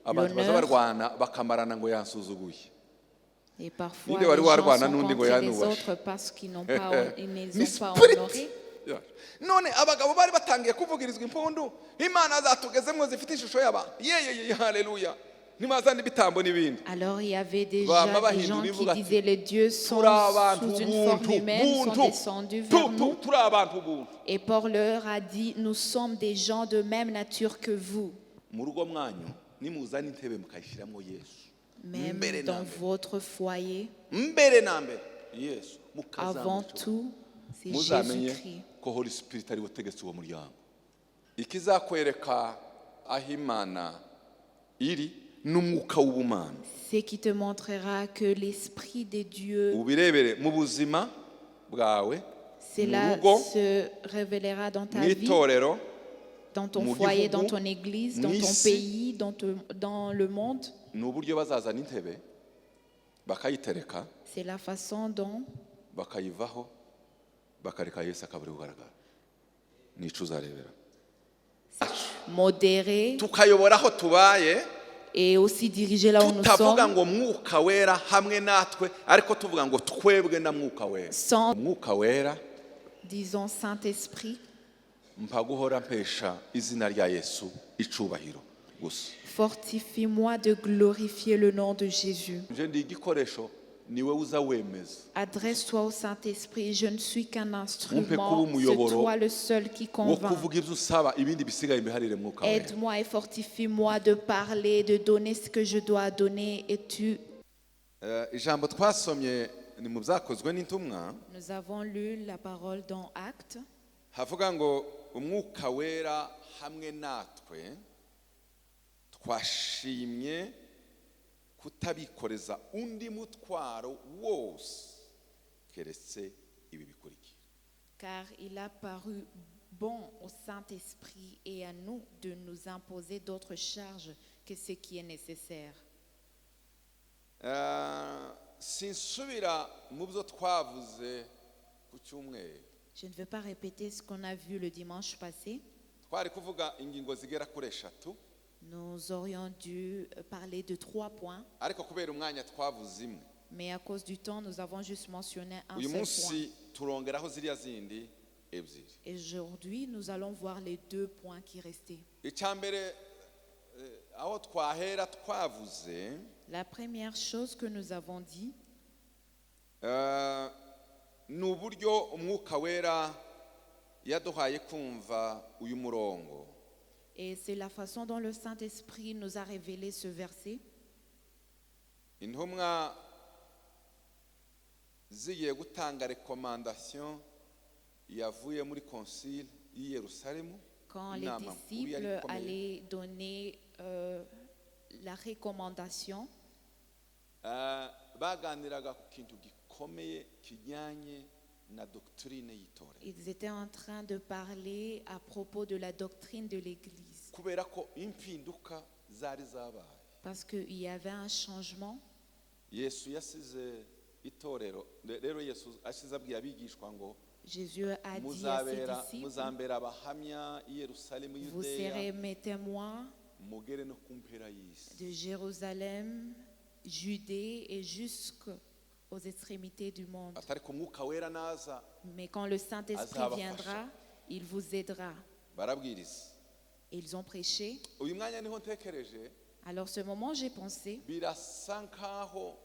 Abantu baza L'honneur. Barwana bakamarana ngo yansuzuguye. Et parfois, Ninde wari les gens warwana sont n'undi ngo contre les yanubashe? Autres parce qu'ils n'ont pas, ils ne les Ni ont pas spirit. Honorés. None abagabo bari batangiye kuvugirizwa impundu imana zatugezemwo zifite ishusho y'abantu yeyeye haleluya nimazana ibitambo n'ibindi. Alors il y avait déjà Bama des gens bahindura qui ivuga ati, disaient: les dieux sont turi abantu sous une forme ubuntu humaine, sont buntu descendus Tu- vers tu- nous. Turi abantu ubuntu. Et Paul leur a dit: nous sommes des gens de même nature que vous. Mu rugo mwanyu nimuzana intebe mukayishyiramo Yesu Même mbere na dans mbere votre foyer, mbere na mbere Yesu avant mukazamura tout, c'est muzamenye Jésus-Christ. Ko Holy Spirit ari we utegetse uwo muryango. Ikizakwereka aho Imana iri n'umwuka w'ubumana C'est qui te montrera que l'Esprit des dieux, ubirebere mu buzima bwawe mu cela rugo se révélera dans ta mu vie, itorero dans ton mu foyer, dans gihugu, ton église, dans ton mw'isi. Pays, dans le monde. Ni uburyo bazazana intebe bakayitereka C'est la façon dont bakayivaho bakareka Yesu akaba ari kugaragara nico uzarebera. Modérer Tukayobora aho tubaye et aussi diriger là où nous tutavuga sommes ngo Mwuka Wera hamwe natwe ariko tuvuga ngo twebwe na Mwuka Wera. Sans Mwuka Wera disons: Saint-Esprit, mpa guhora mpesha izina rya Yesu icubahiro gusa. Fortifie-moi de glorifier le nom de Jésus. Nje ndi igikoresho niwe uza wemeza. Adresse-toi au Saint-Esprit. Je ne suis qu'un Umpe instrument. kuba C'est umuyoboro toi le seul qui wo convainc. Kuvuga ibyo usaba ibindi bisigaye mbiharire Mwuka Wera. Aide-moi et fortifie-moi de parler, de donner ce que je dois donner. Et tu, Eh, ijambo twasomye ni mu Byakozwe n'Intumwa nous avons lu la parole dans Actes. Havuga ngo Umwuka Wera hamwe natwe twashimye kutabikoreza undi mutwaro wose keretse ibi bikurikira. Car il a paru bon au Saint-Esprit et à nous de nous imposer d'autres charges que ce qui est nécessaire. Eh, sinsubira mu byo twavuze ku cyumweru. Je ne veux pas répéter ce qu'on a vu le dimanche passé. Twari kuvuga ingingo zigera kuri eshatu. Nous aurions dû parler de trois points, ariko kubera umwanya twavuze imwe. Mais à cause du temps, nous avons juste mentionné un Uyu seul point. Munsi turongeraho ziriya zindi ebyiri. Et aujourd'hui, nous allons voir les deux points qui restaient. Icya mbere eh, aho twahera twavuze La première chose que nous avons dit, eh, ni uburyo Umwuka Wera yaduhaye kumva uyu murongo. Et c'est la façon dont le Saint-Esprit nous a révélé ce verset. Intumwa zigiye gutanga recommandation yavuye muri concile y'i Yerusalemu Quand les inama nkuru yari disciples ikomeye. Allaient donner la recommandation, Eh, baganiraga ku kintu gikomeye kijyanye na doctrine y'itorero. Ils étaient en train de parler à propos de la doctrine de l'Église. Kubera ko impinduka zari zabaye. Parce qu'il y avait un changement. Yesu yasize itorero rero Yesu asize abwiye abigishwa ngo Jésus a dit à ses muzabera disciples: muzambera abahamya i Yerusalemu vous Yudeya serez mes témoins mugere no ku mpera y'isi. De Jérusalem, Judée et jusqu'aux extrémités du monde. Atari ku Mwuka Wera naza Mais quand le Saint-Esprit azabafasha. Viendra, il vous aidera. Barabwiriza. Et ils ont prêché. Uyu mwanya niho ntekereje Alors ce moment, j'ai pensé, birasa nkaho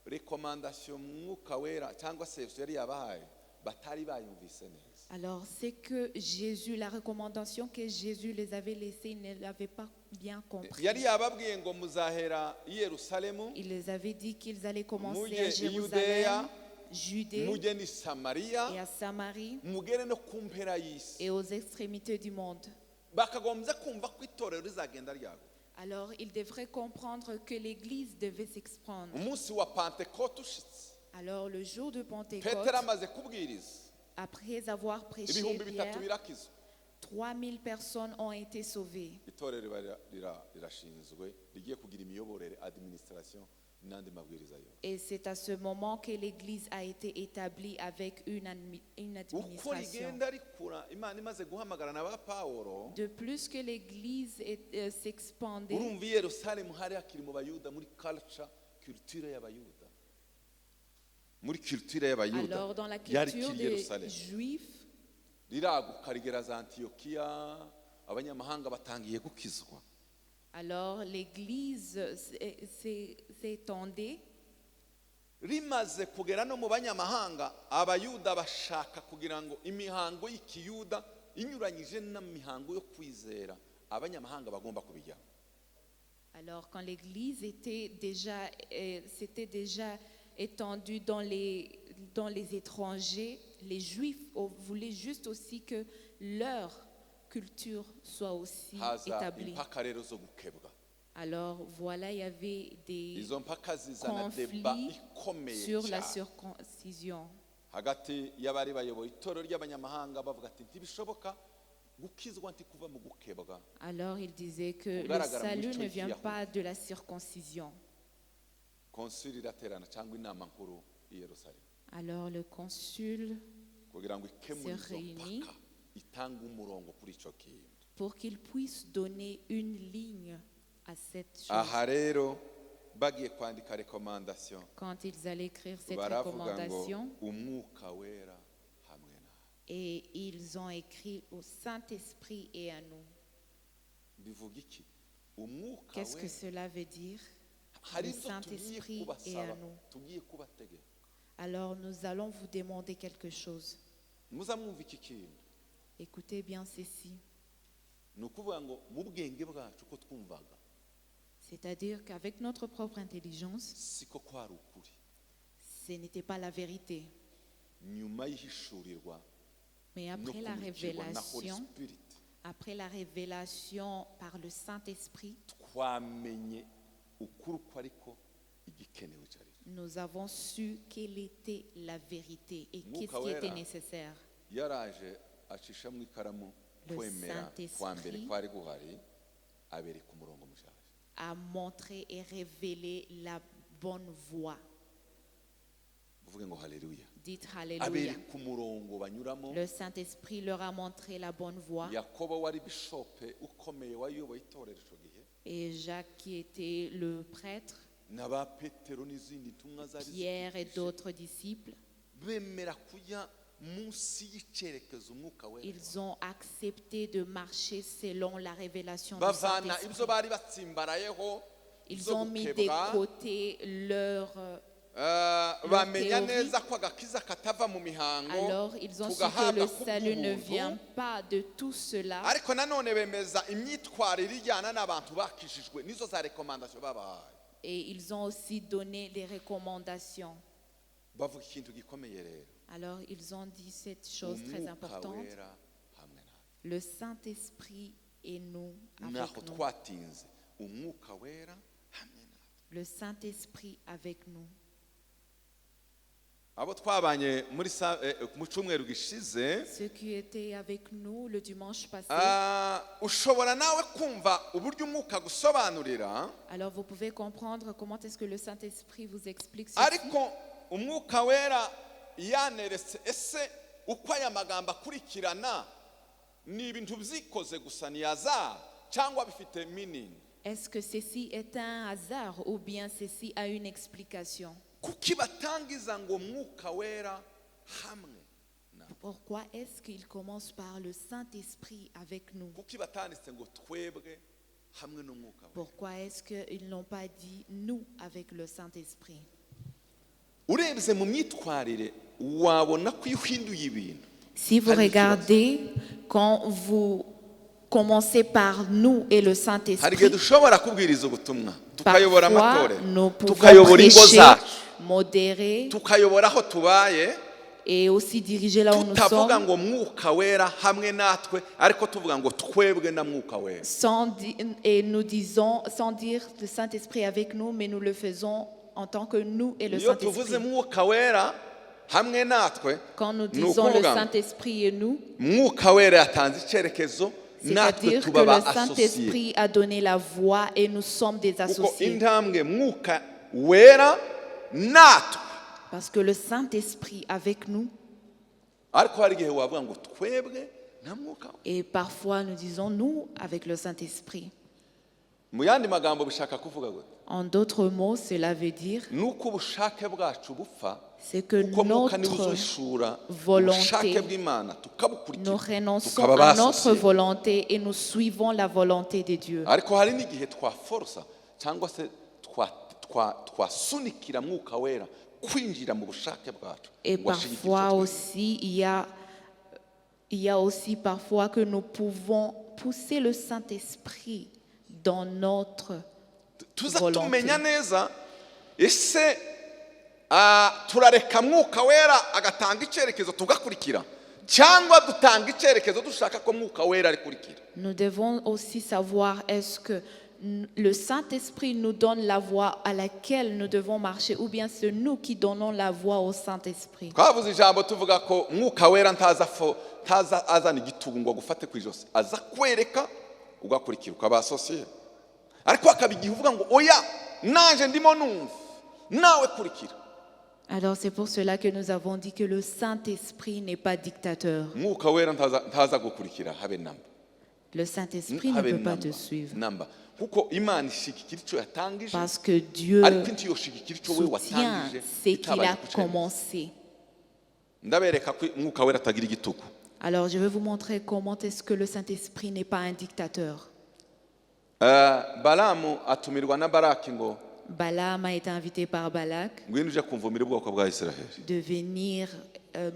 recommandation Mwuka Wera cyangwa se Yesu yari yabahaye batari bayumvise neza. Alors c'est que Jésus, la recommandation que Jésus les avait laissée, ils ne l'avaient pas bien compris. Yari yababwiye ngo muzahera i Yerusalemu Il les avait dit qu'ils allaient commencer mujye à i Jérusalem, Yudeya, Judée mujye n'i Samariya et à Samarie mugere no ku mpera y'isi. Et aux extrémités du monde. Bakagombye kumva ko itorero rizagenda ryaguka. Alors ils devraient comprendre que l'Église devait s'expandre. Umunsi wa Pantekote ushitse Alors le jour de Pentecôte, Petero amaze kubwiriza après avoir prêché 3000 Pierre, birakizwa. 3000 personnes ont été sauvées. Itorero riba rira- rira- rirashinzwe rigiye kugira imiyoborere administration N'andi mabwiriza yose. Et c'est à ce moment que l'Église a été établie avec une Uko administration. rigenda rikura, Imana imaze guhamagara na ba Pawulo, De plus que l'Église s'expandait, urumva i Yerusalemu hari hakiri mu Bayuda, muri culture, culture y'Abayuda, muri culture y'Abayuda alors dans la yari culture ikiri des Yerusalemu. Juifs, Riraguka rigera za Antiyokiya, abanyamahanga batangiye gukizwa. Alors l'Église s'est étendue. Rimaze kugera no mu banyamahanga, Abayuda bashaka kugira ngo imihango y'ikiyuda inyuranyije n'imihango yo kwizera abanyamahanga bagomba kubijyamo. Alors quand l'Église s'était déjà étendue dans les étrangers, les Juifs voulaient juste aussi que leur culture soit aussi Haza établie. Impaka rero zo gukebwa. Alors voilà, il y avait des Izo mpaka zizana débat conflits ikomeye sur la cyane circoncision. Hagati y'abari bayoboye itorero ry'abanyamahanga, bavuga ati ntibishoboka, gukizwa ntikuva mu gukebwa. Alors il disait que le Kugaragara mu salut mico ne vient y'Ikiyahudi. Pas de la circoncision. Konsili iraterana cyangwa inama nkuru i Yerusalemu Alors le concile kugira ngo ikemure se izo réunit mpaka, itange umurongo kuri icyo kintu. Pour qu'il puisse donner une ligne à cette chose. Aha rero bagiye kwandika recommandation, Quand ils allaient écrire cette baravuga ngo recommandation, Umwuka Wera hamwe nawe. Et ils ont écrit au Saint-Esprit et à nous. Bivuga iki Umwuka Qu'est-ce que Wera? Cela veut dire? Hari Le ibyo tugiye Saint-Esprit et kubasaba, à nous. Tugiye kubategeka. Alors nous allons vous demander quelque chose. Muza mwumva iki kintu. Écoutez bien ceci. Ni ukuvuga ngo mu bwenge bwacu ko twumvaga, C'est-à-dire qu'avec notre propre intelligence, siko kwari ukuri. Ce n'était pas la vérité. Nyuma y'ihishurirwa Mais no après la kumurikirwa na Holy révélation, Spirit, après la révélation par le Saint-Esprit, twamenye ukuri uko ariko igikenewe icyo ari cyo. Nous avons su quelle était la vérité et Mwuka qu'est-ce qui était Wera nécessaire. Yaraje acishamo ikaramu Le kwemera Saint-Esprit kwa mbere kwari guhari, abereka umurongo mushyashya. A montré et révélé la bonne voie. Uvuge ngo haleluya. Dites Alléluia. Abereka umurongo banyuramo. Le Saint-Esprit leur a montré la bonne voie. Yakobo wari bishope ukomeye wayoboye itorero icyo gihe, Et Jacques, qui était le prêtre, n'aba Petero n'izindi ntumwa zari Pierre et zikikije, d'autres disciples, bemera kujya munsi y'icyerekezo Umwuka Wera. Ils ont accepté de marcher selon la révélation du Bavana Saint-Esprit. Ibyo bari batsimbarayeho Ils byo ont mis de gukebwa, côté leur bamenya théorie. Neza ko agakiza katava mu mihango, Alors, ils ont su que tugahabwa le salut ne kubw'ubuntu. Vient pas de tout cela. Ariko nanone bemeza imyitwarire ijyana n'abantu bakijijwe, nizo za recommandations babahaye. Et ils ont aussi donné des recommandations. Bavuga ikintu gikomeye rero. Alors, ils ont dit cette chose très Umwuka importante. Wera hamwe natwe. Le Saint-Esprit est nous, Naho avec nous. twatinze, Umwuka Wera hamwe natwe. Le Saint-Esprit avec nous. Abo twabanye muri mu cyumweru gishize, Ceux qui étaient avec nous le dimanche passé, ushobora nawe kumva uburyo Umwuka agusobanurira, alors vous pouvez comprendre comment est-ce que le Saint-Esprit vous explique ceci. Ariko Umwuka Wera yaneretse ese uko aya magambo akurikirana ni ibintu byikoze gusa, ni hasard cyangwa bifite meaning? Est-ce que ceci est un hasard ou bien ceci a une explication? Kuki batangiza ngo Mwuka Wera hamwe na Pourquoi est-ce qu'il commence par le Saint-Esprit avec nous? Kuki batanditse ngo twebwe hamwe n'Umwuka Wera? Pourquoi est-ce qu'ils n'ont pas dit nous avec le Saint-Esprit? Urebye mu myitwarire wabona ko iyo uhinduye ibintu, Si vous hari ikibazo. Regardez, quand vous commencez par nous et le Hari igihe Saint-Esprit, dushobora kubwiriza ubutumwa, tukayobora parfois amatorero, nous pouvons tukayobora ingo prêcher, zacu, modérer tukayobora aho tubaye, et aussi diriger là où nous tutavuga sommes, ngo Mwuka Wera hamwe natwe, ariko tuvuga ngo twebwe na Mwuka Wera. Et nous disons, sans dire le Saint-Esprit avec nous, mais nous le faisons en tant que nous et le Iyo tuvuze Saint-Esprit. Mwuka Wera hamwe natwe, Quand nous ni disons le ukuvuga ngo Saint-Esprit et nous, Mwuka Wera yatanze icyerekezo, natwe c'est-à-dire que tuba ba le associés, Saint-Esprit a donné la voix et nous sommes des kuko associés. Intambwe Mwuka Wera natwe. Parce que le Saint-Esprit avec nous, Ariko hari igihe wavuga ngo twebwe nta Mwuka. Et parfois nous disons nous avec le Saint-Esprit. Mu yandi magambo bishaka kuvuga gute? En d'autres mots, cela veut dire Ni uko ubushake bwacu bupfa, c'est que kuko Mwuka niwe notre uzuhishura volonté, ubushake bw'Imana, tukabukurikira, nous renonçons tukaba à notre ba associés. Volonté et nous suivons la volonté de Dieu. Ariko hari n'igihe twaforosa cyangwa se twasunikira Mwuka Wera kwinjira mu bushake bwacu Et ngo ashigikire parfois icyo twemera. Aussi, il y a aussi parfois que nous pouvons pousser le Saint-Esprit dans notre Tuza volonté. tumenya neza ese turareka Mwuka Wera agatanga icyerekezo tugakurikira, cyangwa dutanga icyerekezo dushaka ko Mwuka Wera arikurikira? Nous devons aussi savoir est-ce que le Saint-Esprit nous donne la voie à laquelle nous devons marcher ou bien c'est nous qui donnons la voie au Saint-Esprit. Twavuze ijambo tuvuga ko Mwuka Wera ntaza ntaza azana igitugu ngo agufate ku ijosi, aza kwereka ugakurikira, ukaba associé. Ariko hakaba igihe uvuga ngo oya, nanje ndimo numva, nawe kurikira. Alors c'est pour cela que nous avons dit que le Saint-Esprit n'est pas dictateur. Mwuka Wera ntaza, ntaza gukurikira habe namba. Le Saint-Esprit ne Habe peut pas namba te suivre. Namba, kuko Imana ishigikira icyo yatangije, Parce que Dieu ariko ntiyoshigikira icyo we soutient watangije ce qu'il itabanje a kucemeza. Commencé. Ndabereka ko Mwuka Wera atagira igitugu. Alors je vais vous montrer comment est-ce que le Saint-Esprit n'est pas un dictateur. Balamu atumirwa na Baraki ngo Balaam a été invité par Balak ngwino uje kumvumira ubwoko bwa Israheli. De venir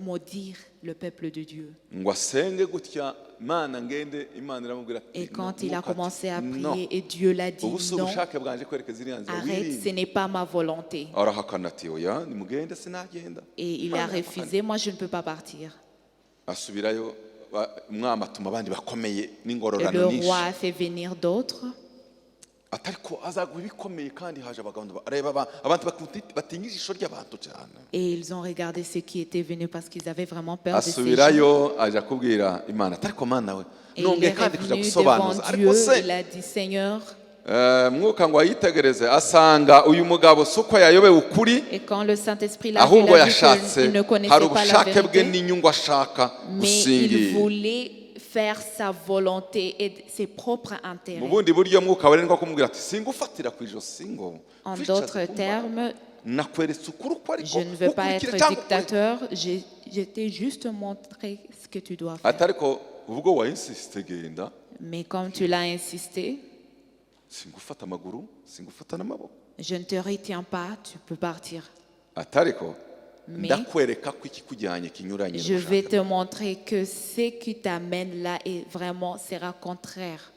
maudire le peuple de Dieu. Ngo asenge gutya, Imana ngende, Imana iramubwira ati Et quand "No, il a Mwuka ati, commencé à no. prier, et Dieu l'a dit, Ubu si non, ubushake bwanje kwerekeza iriya nzira, arrête, ce wirinde." n'est pas ma volonté. Arahakana ati oya, nimugende, sinagenda. Et il a Imana irahakana. refusé, moi je ne peux pas partir. Asubirayo, umwami atuma abandi bakomeye Et n'ingororano le nyinshi. Roi a fait venir d'autres. Atari ko azaguha ibikomeye kandi haje abagabo areba abantu batinya ijisho ry'abantu cyane. Et ils ont regardé ceux qui étaient venus parce qu'ils avaient vraiment peur de ces gens. Asubirayo aja kubwira Imana atari ko Mana we, Et il nongeye est kandi kuja revenu gusobanuza devant ariko Dieu, se il a dit, Seigneur, Mwuka ngo ayitegereze asanga uyu mugabo si uko yayobewe ukuri, et quand le Saint-Esprit l'a vu, ahubwo il a vu yashatse qu'il ne hari connaissait pas la ubushake bwe vérité, n'inyungu ashaka mais il gusingira. Voulait faire sa volonté et ses propres Mu intérêts. Bundi buryo Mwuka Wera ni nko kumubwira ati singufatira ku ijosi ngo En kwicaze d'autres ku mbaraga. Termes, Nakweretse ukuri uko ariko je ne veux pas ukurikire être cyangwa ukureke. dictateur, je t'ai juste montré ce que tu dois faire. Ati ariko ubwo wayinsisite genda. Mais comme tu l'as insisté, Singufata amaguru, singufata n'amaboko. Je ne te retiens pas, tu peux partir. Ati ariko Mais ndakwereka ko ikikujyanye kinyuranye je vais n'ubushake. Te montrer que ce qui t'amène là est vraiment sera contraire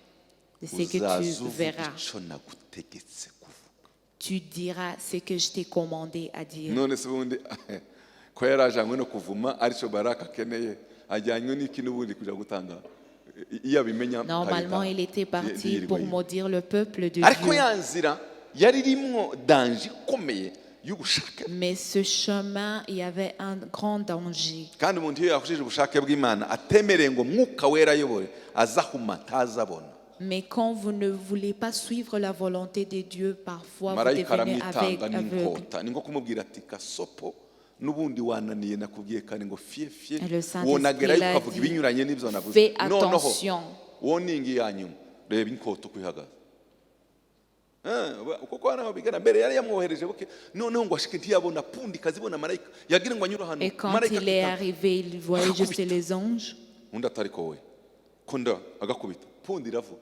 de ce que Uzaza tu uvuga verras. icyo nagutegetse kuvuga. Tu diras ce que je t'ai commandé à dire. None se ubundi ko yari ajanywe no kuvuma aricyo Baraka akeneye, ajyanywe n'iki n'ubundi kuja gutanga iyo abimenya? Normalement, il était parti pour maudire le peuple de Ariko Dieu. Ya nzira yari irimwo danger ikomeye y'ubushake. Mais ce chemin, il y avait un grand danger. Kandi umuntu iyo yahushije ubushake bw'Imana atemereye ngo Mwuka Wera ayobore, azahuma ntazabona. Mais quand vous ne voulez pas suivre la volonté de Dieu, parfois vous Marayika devenez aramwitanga aveugle. n'inkota, ni nko kumubwira ati gasopo n'ubundi wananiye, nakubwiye kandi ngo fie fie, Et le Saint-Esprit wonagerayo l'a ukavuga dit, ibinyuranye n'ibyo navuze. fais Noneho attention. Warning ya nyuma, reba inkota uko ihagaze. Kuko hano bigana mbere yari yamwohereje buke, noneho ngo ashike ntiyabona pundi ikazibona marayika yagira ngo anyure hano Et quand marayika il est akitanga. Arrivé, il voyait juste Akakubita. Les anges. Undi atari ko we ko nda agakubita pundi iravuga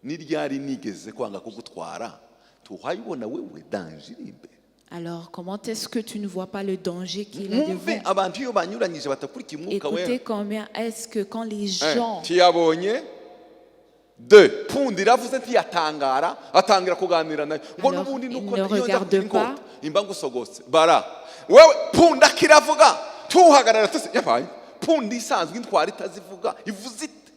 ni ryari nigeze kwanga kugutwara tuhayibona wewe danger iri imbere. Alors, comment est-ce que tu ne vois pas le danger qu'il a Mwumve devant? Abantu iyo banyuranyije badakurikiye Umwuka Wera. Écoutez combien est-ce que quand les gens Ntiyabonye de pundi iravuze ntiyatangara atangira kuganira nayo ngo Alors, n'ubundi il nuko ne iyo nza regarde kugira inkota pas. imba ngusogotse bara wewe punda kiravuga tuhagarara tuse yabaye pundi isanzwe intwara itazivuga ivuze ite?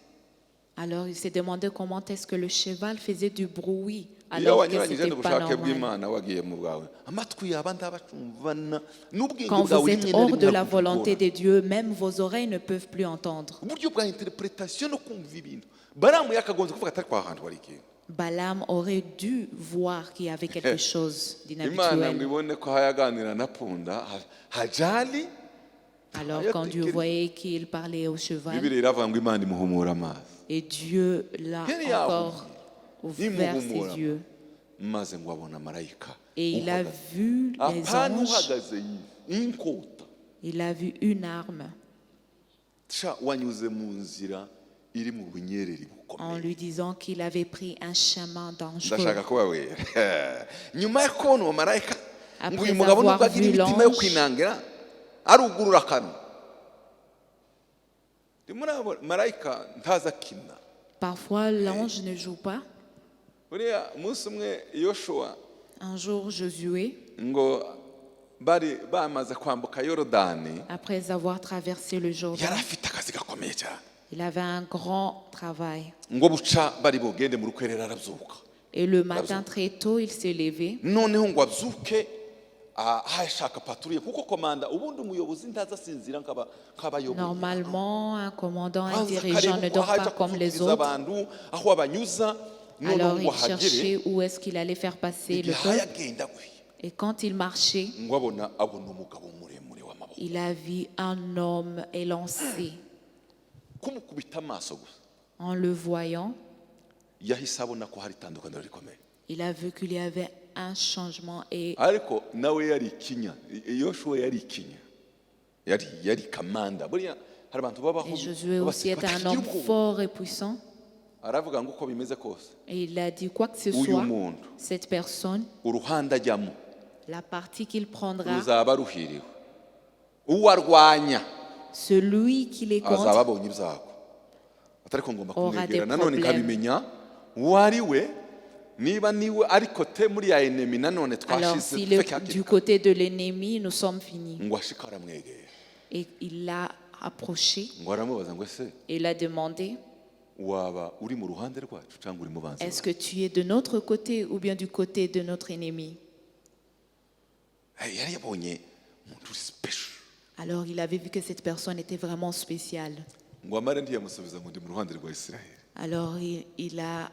Alors, il s'est demandé comment est-ce que le cheval faisait du bruit Iyo alors que ce wanyuranyije n'était pas n'ubushake normal. bw'Imana wagiye mu bwawe amatwi yaba ndabacumvana n'ubwenge Quand bwawe vous êtes rimwe na hors rimwe de la ntabwo volonté bigora. de Dieu, même vos oreilles ne peuvent plus entendre. Uburyo bwa interpretation no kumva ibintu Baramu yakagombye kuvuga atari kwa hantu hari ikintu. Balaam aurait dû voir qu'il y avait quelque chose Imana ngo d'inhabituel. Ibone ko hayaganira na punda hajali. Alors quand Dieu voyait qu'il parlait au cheval, Bibiliya iravuga ngo Imana imuhumura amaso. Et Dieu l'a Yari encore ouvert ses Imuhumura. Yeux. Maze ngo abona marayika Et il a uhagaze. Vu les Apana anges, uhagaze yive inkota. Il a vu une arme Sha wanyuze mu nzira iri mu bunyereri en bukomeye. Lui disant qu'il avait pris un chemin dangereux. Ndashaka kubabwira nyuma yo kubona uwo marayika ngo Après uyu mugabo avoir nubwo agira vu imitima yo l'ange, kwinangira arugurura akanwa ndimo murabona marayika ntazi akina. Parfois l'ange ne joue pas. Buriya umunsi umwe Yoshuwa Un jour, Josué, ngo bari bamaze kwambuka Yorodani après avoir traversé le Jourdain, yari afite akazi gakomeye cyane. Il avait un grand travail. Ngo buca bari bugende mu rukwerera arabyuka. Et le matin très tôt, il s'est levé. Noneho ngo abyuke ashaka patrouille kuko komanda ubundi umuyobozi ntaza asinzira nk'abayoboye. Normalement, un commandant, un Banza dirigeant akareba ne uko dort ahaja pas comme les kuvugiriza autres. Abantu aho abanyuza noneho Alors ngo il ahagere cherchait où est-ce qu'il allait faire passer le igihe peuple. agenda gutya Et quand il marchait, ngo abona umugabo muremure w'amaboko. Il a vu un homme élancé. Kumukubita amaso gusa En le voyant, yahise abona ko hari itandukaniro rikomeye. Il a vu qu'il y avait un changement et Ariko nawe yari ikinya Yoshuwa yari ikinya yari kamanda buriya hari abantu babaho Et Josué aussi était un batagira homme ubwoba. Fort et puissant. Aravuga ngo uko bimeze kose Et il a dit, quoi que ce uyu soit, muntu cette personne, uruhande ajyamo la partie qu'il prendra, ruzaba ruhiriwe uwo arwanya celui qui les azaba contre, abonye ibyago ariko ngomba aura kumwegera des nanone problèmes. nkabimenya uwo ari we niba niwe ariko te muri ya ennemi nanone Alors twashize s'il dupfe est hakiri du kare. Côté de l'ennemi, nous sommes finis. Ngo ashike aramwegera. Et il l'a approché Ngo aramubaza ngo ese et l'a demandé, waba uri mu ruhande rwacu cyangwa uri mu banzi est-ce bacu? Que tu es de notre côté ou bien du côté de notre ennemi? Eh, yari yabonye umuntu uri special. Alors il avait vu que cette personne était vraiment spéciale. Ngo amare ntiyamusubiza ngo ndi mu ruhande rwa Isiraheli. Alors il a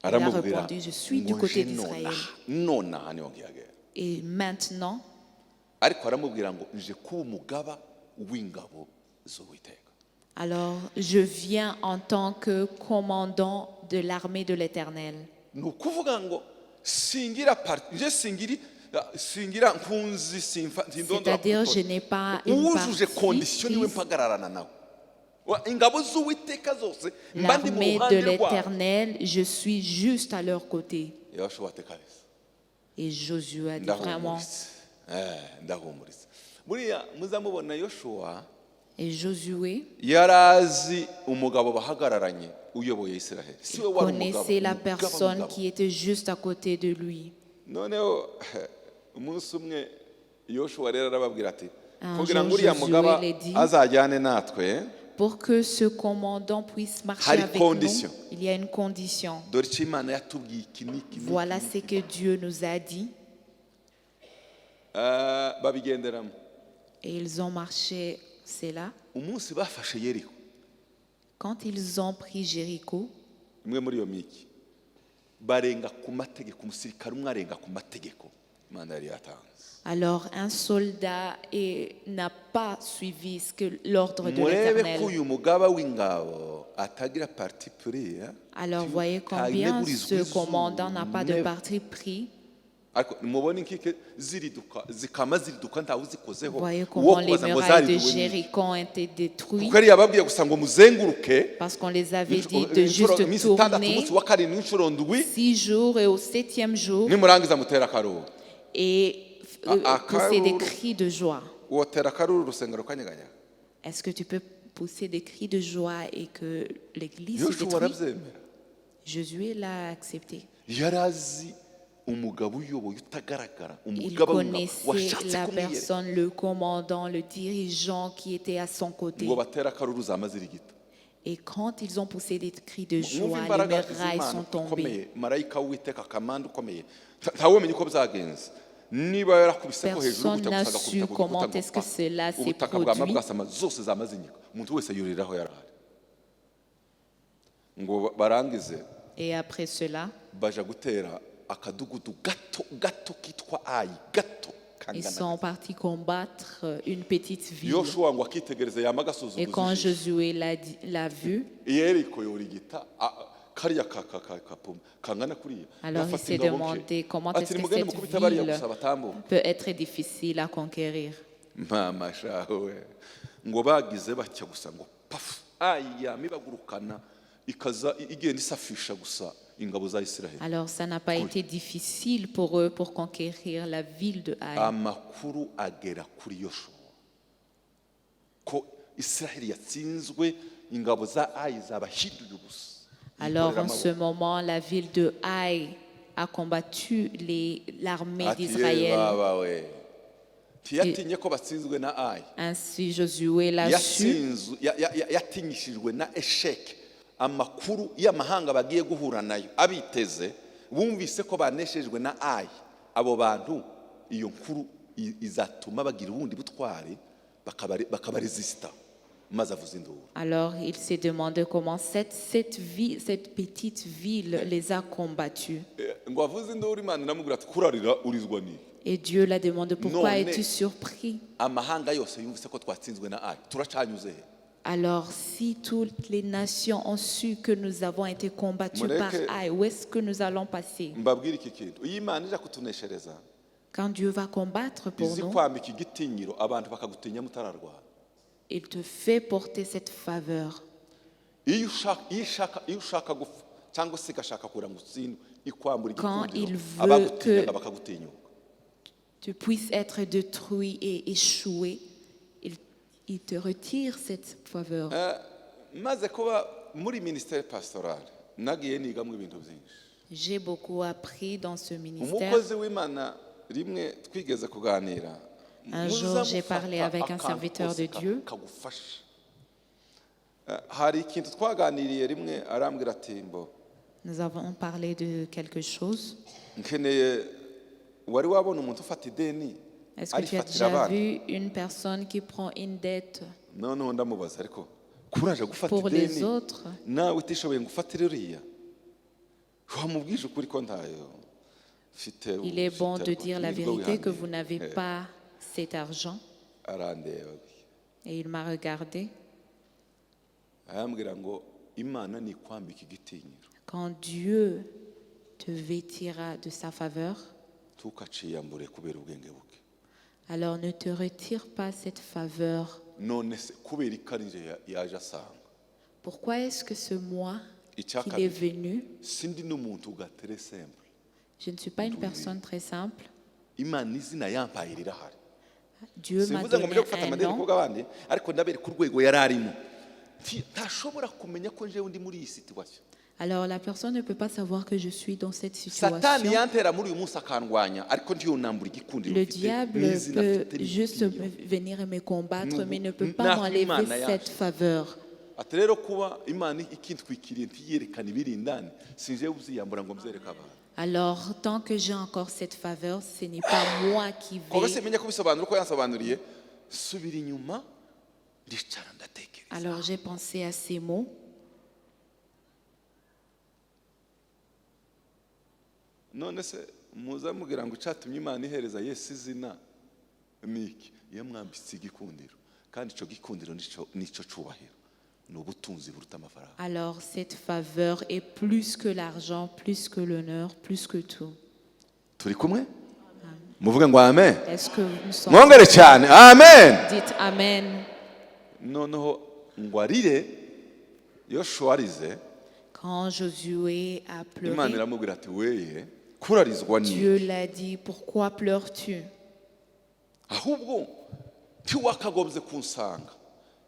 Aramubwira répondu, je suis du ngo côté nje d'Israël. Nonaha nonaha niho ngihagera. Et maintenant, Ariko aramubwira ngo nje kuba umugaba w'ingabo z'Uwiteka. Alors je viens en tant que commandant de l'armée de l'Éternel. Ni ukuvuga ngo singira parti nje singira nkunzi simfa sindondora C'est-à-dire, ku je n'ai pas une uwujuje partie condition niwe prise. Mpagararana nawe ingabo z'Uwiteka zose mba ndi mu L'armée de ruhande rwabo. l'Éternel, je suis juste à leur côté. Yoshuwa ati kabisa. Et Josué a dit vraiment, Ndahumuritse. Eh, ndahumuritse buriya muzamubona Yoshuwa et Josué yari azi umugabo bahagararanye uyoboye Israheli si we wari umugabo connaissait la umugaba personne mugabo. Qui était juste à côté de lui. Noneho umunsi umwe Yoshuwa rero arababwira ati Un kugira ngo jour, uriya Josué mugaba l'a dit. Azajyane natwe Pour que ce commandant puisse marcher Hari avec condition. Nous, il y a une condition. Dore icyo Imana yatubwiye iki n'iki n'iki. Voilà ce que Dieu nous a dit. Eh, babigenderamo. Et ils ont marché, c'est là. Umunsi bafashe Yeriko Quand ils ont pris Jéricho, imwe muri iyo migi barenga ku mategeko umusirikare umwe arenga ku mategeko Imana yari yatanze. Alors un soldat n'a pas suivi ce que l'ordre de Murebe ko l'Éternel. Uyu mugaba w'ingabo atagira parti pris. Alors voyez combien ce commandant n'a pas de parti pris. Ariko mubone inkike ziriduka zikama ziriduka ntawe uzikozeho. Voyez Uwo comment les kubaza ngo murailles de zariduwe n'iki? Jéricho ont été détruites Kuko yari yababwiye gusa ngo muzenguruke parce qu'on les avait dit de juste iminsi itandatu tourner umunsi wa karindwi inshuro ndwi 6 jours et au septième jour nimurangiza mutera akaruru. Et pousser des Akaruru. Cris de joie. Wotera akaruru urusengero rukanyeganyega? Est-ce que tu peux pousser des cris de joie et que l'église se Yoshuwa détruit? Arabyemera. Josué l'a accepté. Yari azi umugabo uyoboye utagaragara Il umugaba w'ingabo connaissait washatse la kumwiyereka. Personne, le commandant, le dirigeant qui était à son côté. Ngo batere akaruru zama zirigita. Et quand ils ont poussé des cris de Mwumve joie, les imbaraga murailles z'Imana sont tombées. ukomeye marayika w'Uwiteka kamanda ukomeye ntawumenya uko byagenze niba yarakubise ko hejuru Personne gutya n'a gusa su agakubita ku gikuta comment ngo est-ce que pa. Cela s'est Ubutaka bwama produit. bwasama zose zama zinyika umuntu wese yuriraho yari ari ngo barangize Et après cela, baja gutera akadugudu gato gato kitwa Ayi, gato ils kangana. Sont partis combattre une petite ville. Yoshuwa ngo akitegereza yama Et agasuzuguza quand ijisho. Josué l'a vu, Yeriko yorigita kariya ka ka ka kapuma kangana kuriya. alors il Gafata s'est ingabo nke. demandé comment Ati est-ce que nimugende cette mukubite bariya ville gusa batambuke. Peut être difficile à conquérir. Mama shawe, ngo bagize batya gusa ngo pafu, aya mibagurukana ikaza igenda isafisha gusa ingabo za Isiraheli. Alors ça n'a pas été difficile pour eux pour conquérir la ville de Haï. Amakuru agera kuri Yoshuwa ko Isiraheli yatsinzwe, ingabo za Ayi zabahinduye ubusa. Alors Yikorera en ce amaboko. Moment, la ville de Haï a combattu l'armée Ati, "Ye d'Israël. Baba we." Ntiyatinye ko batsinzwe na Ayi. Ainsi Josué l'a su. Yatsinzwe, yatinyishijwe na échec. Amakuru y'amahanga bagiye guhura nayo abiteze bumvise ko baneshejwe na Ayi, abo bantu iyo nkuru izatuma bagira ubundi butwari bakabaresisita, maze avuza induru. Alors il s'est demandé comment cette petite ville les a combattus. Eh, ngo avuze induru, Imana iramubwira ati kurarira urizwa ni Et Dieu l'a demandé: pourquoi None es-tu surpris? Amahanga yose yumvise ko twatsinzwe na Ayi, turacanyuze he? Alors si toutes les nations ont su que nous avons été combattus par Mureke- Haï, où est-ce que nous allons passer? Mbabwire iki kintu, iyo Imana ija kutuneshereza Quand Dieu va combattre pour izi nous, kwambika igitinyiro, abantu bakagutinya mutararwana. Il te fait porter cette faveur. Iyo ushaka gupfa cyangwa se igashaka kugira ngo utsindwe, ikwambura Quand igikundiro, il veut abagutinyaga que bakagutinyuka. tu puisses être détruit et échouer, il te retire cette faveur. Maze kuba muri ministère pastorale, nagiye nigamo ibintu byinshi. J'ai beaucoup appris dans ce ministère. Umukozi w'Imana rimwe twigeze kuganira, Un jour, j'ai parlé muzamufata avec un akantu serviteur kose de Dieu. Kagufasha. Hari ikintu twaganiriye rimwe, arambwira ati mbo Nous avons parlé de quelque chose. Nkeneye wari wabona umuntu ufata ideni Est-ce que tu as arifatira déjà abandi? Vu une personne qui prend une dette Noneho ndamubaza, ariko kuraje gufata pour les ideni autres? Nawe utishoboye ngo ufatire uriya, wamubwije ukuri ko ntayo mfite. Il est bon mfite de dire la nibwo vérité que wihangiye. vous n'avez Eh, pas cet argent. Arandeba. Et il m'a regardé. Arambwira ngo Imana nikwambika igitinyiro, Quand Dieu te vêtira de sa faveur, ntukaciyambure kubera ubwenge buke. Alors ne te retire pas cette faveur. None se kubera ko ari njye yaje asanga? Pourquoi est-ce que ce moi Icya qu'il est kabiri, venu? Sindi n'umuntu très simple. Je ne suis pas une personne très simple. Imana izina yampaye rirahari. Dieu m'a Simvuze ngo donné mujye gufata un amadeni nom. kubw'abandi, ariko ndabereka urwego yari arimo. Ntashobora kumenya ko njyewe ndi muri iyi situation. Alors la personne ne peut pas savoir que je suis dans cette Satani situation. yantera muri uyu munsi akandwanya, ariko ntiyonambura igikundiro Le mfite diable n'izina peut mfite juste n'igitinyiro. Venir me combattre, Nous- mais ne peut pas Naho m'enlever Imana yaje. Cette faveur. Ati rero kuba Imana ikintwikiriye ntiyerekane ibiri indani, sinjewe uziyambura ngo mbyereke abantu. Alors, tant que j'ai encore cette faveur, ce n'est pas moi qui Kuko vais. simenya kubisobanura uko yansobanuriye, subira inyuma ndicara ndatekereza. Alors, j'ai pensé à ces mots. None se muza mubwira ngo icyatumye Imana ihereza Yesu izina ni iki? Yamwambitse igikundiro, kandi icyo gikundiro nicyo cyubahiro, ni ubutunzi buruta amafaranga. Alors, cette faveur est plus que l'argent, plus que l'honneur, plus que tout. Turi kumwe? Muvuge ngo amen. Est-ce que nous sommes Mwongere cyane amen. Dites Amen. Noneho ngo arire, Yoshuwa arize, Quand Josué a Imana pleuré, iramubwira ati weye kurarizwa ni Dieu l'a dit: pourquoi pleures-tu? Ahubwo ntiwakagombye kunsanga,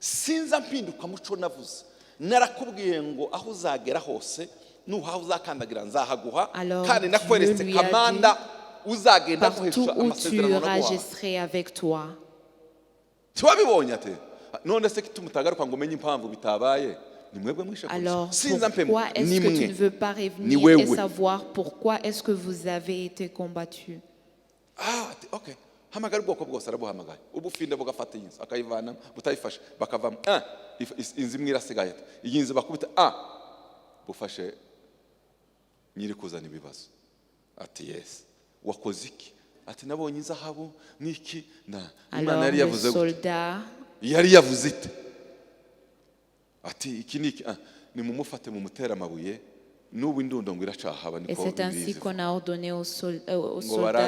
sinza mpinduka muco navuze, narakubwiye ngo aho uzagera hose nuhaho uzakandagira nzahaguha, Alors, kandi nakweretse Dieu lui a kamanda uzagenda partout guhesha où tu amasezerano iras, naguhaye. Je serai avec toi. Ntiwabibonye? Ate none se kituma utagaruka ngo umenye impamvu bitabaye? Ni mwebwe mwishe Alors, sinza mpemu pourquoi est-ce ni que tu mwe ne veux pas Ni revenir et wewe. Savoir pourquoi est-ce que vous avez été combattu? Ah, ati okay, hamagara ubwoko bwose, arabuhamagaye, ubufinda bugafata iyi nzu akayivanamo, butayifashe bakavamo. Ah, inzu imwe irasigaye, ati iyi nzu bakubita, ah, bufashe Nyiri kuzana ibibazo ati: "Yes, wakoze iki?" Ati: "Nabonye izahabu n'iki na Imana Alors yari le yavuze gute?" soldat, Yari yavuze ite? Ati: "Iki ni iki." Ah, nimumufate mumutere amabuye, n'ubu indundo ngo iracahaba. Et Niko c'est ainsi Bibiliya qu'on a ordonné aux soldats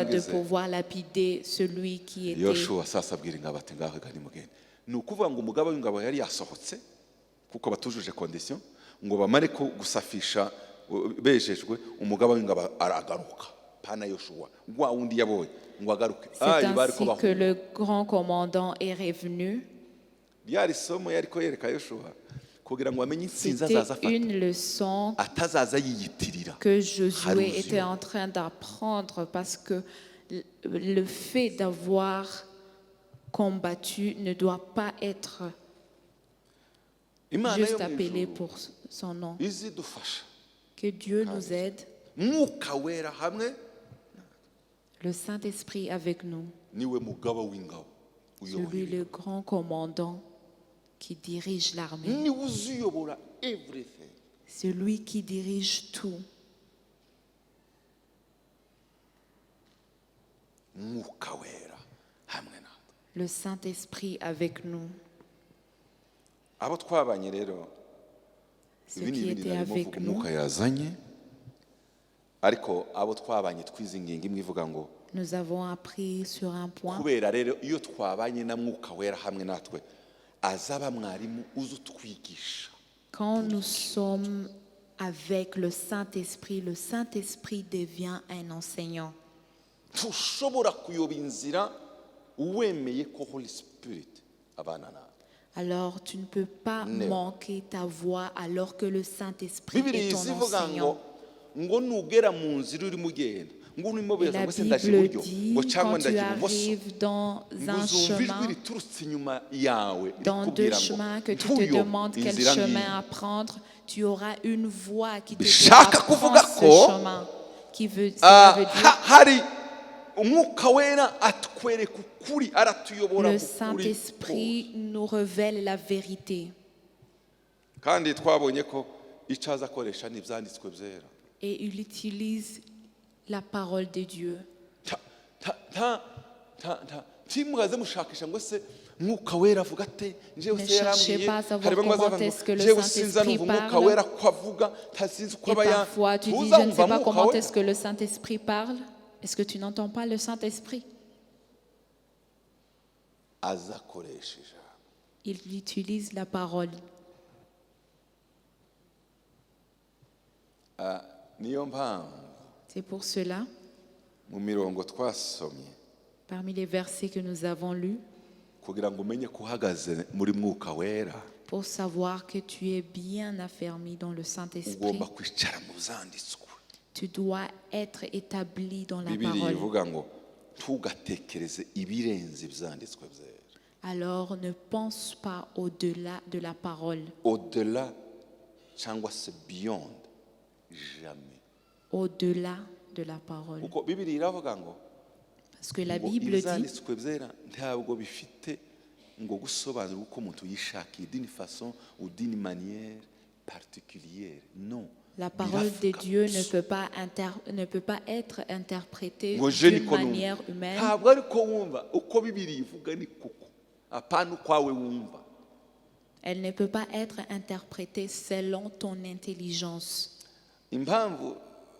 de barangize. Pouvoir lapider celui qui était. Yoshuwa sasa abwira ingabo ati: "Ngaho gani mugende." Ni ukuvuga ngo umugaba w'ingabo yari yasohotse kuko batujuje condition ngo bamare gusafisha bejejwe, umugaba w'ingabo aragaruka, pana Yoshuwa wa wundi yabonye ngo agaruke. C'est Ayi, bari ko ainsi que bahunga. Le grand commandant est revenu. Ryari isomo yari ko yereka Yoshuwa kugira ngo amenye intsinzi C'était azaza afata, une leçon atazaza yiyitirira. Que Josué Haruzuye. Était en train d'apprendre parce que le fait d'avoir combattu ne doit pas être Imana yo juste mu appelé ijuru pour son nom. izidufasha. Que Dieu nous aide, Mwuka Wera hamwe le Saint-Esprit avec nous, niwe mugaba w'ingabo uyoboye celui ibintu. Le grand commandant qui dirige l'armée, Niwe uzuyobora everything. Celui qui dirige tout. Mwuka Wera hamwe natwe. Le Saint-Esprit avec nous. Abo twabanye rero, Ceux ibi ni qui ibindi étaient narimo avec mvuga nous, umwuka yazanye, ariko abo twabanye twize ingingo imwe ivuga ngo nous avons appris sur un point. Kubera rero iyo twabanye na Mwuka Wera hamwe natwe, azaba mwarimu uza utwigisha. Quand nous sommes avec le Saint-Esprit devient un enseignant. Ntushobora kuyoba inzira wemeye ko Holy Spirit abana nawe. Alors tu ne peux pas Never. Manquer ta voie alors que le Saint-Esprit est Bibiliya ton izivuga ngo enseignant. Ngo nugera mu nzira urimo ugenda ngo urimo Et beza la ngo se ndaje Bible iburyo dit, ngo cyangwa quand tu ndajya ibumoso, arrives dans ngo un uzumva ijwi chemin, riturutse inyuma yawe dans deux rikubwira ngo chemins, que tu te ntuyobe demandes quel inzira chemin ngiyi. À prendre, tu auras une voix qui te dira, Bishaka kuvuga prends ce ko, chemin. Qui veut, cela Ah, veut dire, hari Umwuka Wera atwereka ukuri, aratuyobora le mu kuri. Saint-Esprit nous révèle la vérité. Kandi twabonye ko icyo aza akoresha ni Ibyanditswe Byera. Et il utilise la parole de Dieu. Ntimugaze mushakisha ngo se Mwuka Wera avuga ate, njyewe Ne se cherchez yarambwiye. pas à savoir Hari bamwe comment bazavuga ngo est-ce que le njyewe sinza Saint-Esprit numva Umwuka parle. Wera ko avuga, ntasinzi uko Et aba ya parfois, tu dis, je ne sais ntuzumva pas Mwuka comment Wera. Est-ce que le Saint-Esprit parle. Est-ce que tu n'entends pas le Saint-Esprit? Azakoresha ijambo. Il utilise la parole. Niyo mpamvu C'est pour cela, mu mirongo twasomye, parmi les versets que nous avons lus, kugira ngo umenye ko uhagaze muri Mwuka Wera, pour savoir que tu es bien affermi dans le Saint-Esprit, ugomba kwicara mu byanditswe. Tu dois être établi dans la Bibiliya parole. ivuga ngo ntugatekereze ibirenze Ibyanditswe Byera. Alors ne pense pas au-delà de la parole, Au-delà cyangwa se beyond, jamais. Au-delà de la parole. Kuko Bibiliya iravuga ngo Parce que la ngo Bible dit, Ibyanditswe Byera ntabwo bifite ngo gusobanura uko umuntu yishakiye, d'une façon ou d'une manière particulière, non. La parole de Biravuga Dieu ne gusa. Peut pas, ne peut pas être interprétée Ngo je d'une niko numva, manière humaine. ntabwo ariko wumva uko Bibiliya ivuga, ni kuko apana ukwawe wumva. Elle ne peut pas être interprétée selon ton intelligence. Impamvu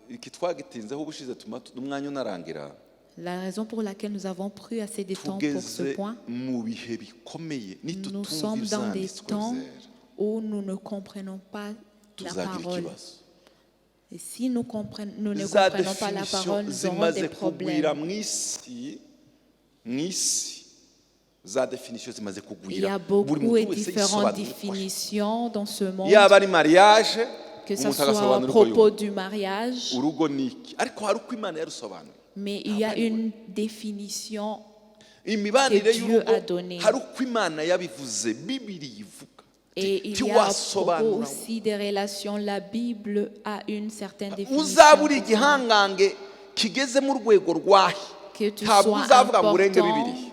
iki twagitinzeho ubushize tuma n'umwanya unarangira, La raison pour laquelle nous avons pris assez de temps pour ce tugeze point, mu bihe bikomeye, nous nitutumva sommes dans des Ibyanditswe temps Byera, où nous ne comprenons pas la tuzagira parole. ikibazo. Et si nous ne Za comprenons pas la définition parole, nous aurons zimaze des kugwira problèmes. mu isi, mu isi za définition zimaze Il y kugwira, a buri beaucoup muntu et wese différentes yisobanura uko ashaka. définitions dans ce monde, Yaba ari mariage, que ce umuntu soit à agasobanura uko propos yumva du mariage, urugo ni iki, ariko hari uko Imana yarusobanuye. Mais il y a une définition Imibanire que Dieu y'urugo a donnée. Hari uko Imana yabivuze, Bibiliya ivuga. Et il y a à propos Ntiwasobanura aussi des relations. La Bible a une certaine définition uzaba uri pour ça. Igihangange kigeze mu rwego rwahe, Que tu ntabwo sois uzavuga ngo urenge important. Bibiliya.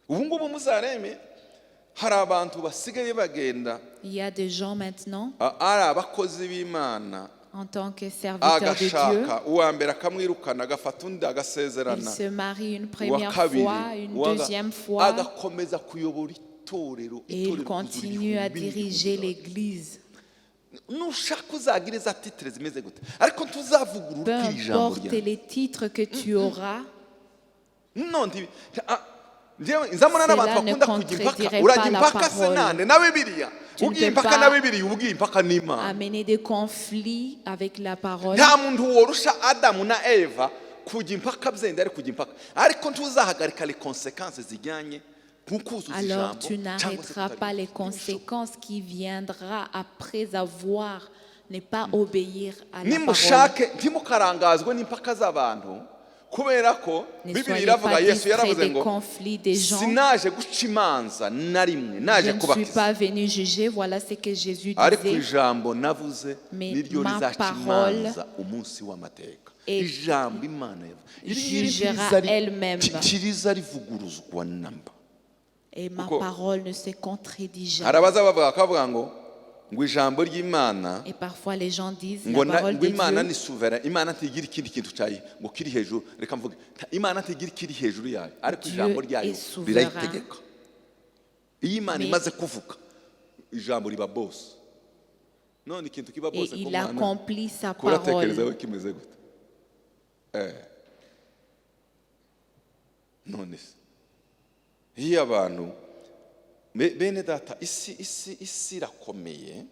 Ubu ngubu muzareme hari abantu basigaye bagenda Il y a des gens maintenant ari abakozi b'Imana, En tant que serviteur de Dieu, Agashaka uwa mbere akamwirukana, agafata undi, il agasezerana se marie une uwa première kabiri, fois, une uwa deuxième fois, agakomeza kuyobora itorero, et il itorero kuzura continue à ibihumbi n'ibihumbi diriger by'abantu. l'Église. Nushaka uzagira za titres zimeze gute, ariko ntuzavugurura Peu iri jambo importe ryawe. Les titres que tu auras, No njyewe nzamuna n'abantu cela ne bakunda kujya impaka. contredirait Urajya pas la impaka se parole. nande na Bibiliya? Tu ne Ugiye peux impaka pas na Bibiliya, uba ugiye impaka n'Imana. amener des conflits avec la parole. Nta muntu worusha Adamu na Eva kujya impaka byenda, ari kujya impaka, ariko ntuzahagarika les conséquences zijyanye nkukuzuza Alors ijambo tu cyangwa se n'arrêteras pas les kutarya. Conséquences qui viendra après avoir ne pas obéir à la parole. Nimushake ntimukarangazwe n'impaka z'abantu, kubera ko Ne Bibiliya soyez iravuga, pas Yesu distraits yaravuze des ngo conflits des gens. sinaje guca imanza na rimwe, naje Je ne suis kubakiza, pas venu juger, voilà ce que Jésus ariko disait. Ijambo navuze Mais niryo ma rizaca parole imanza umunsi w'amateka. Et Ijambo Imana yavuze iri ngiri jugera elle-même. Ntiriza rivuguruzwa namba. Et ma Kuko parole ne se contredit hari jamais. abaza bavuga bakavuga ngo ijambo ry'Imana Et parfois les gens disent ngo la parole ngo de Imana Dieu, ni souverain, Imana ntigira ikindi kintu cyayi ngo kiri hejuru. Reka mvuge, Imana ntigira ikiri hejuru yayo, ariko Dieu ijambo ryayo est souverain. rirayitegeka. Iyo Imana imaze kuvuga, ijambo riba boss. None ikintu kiba Et boss ku il Mana, accomplit sa kuratekereza parole. we kimeze gute? None se iyo abantu bene data, isi irakomeye,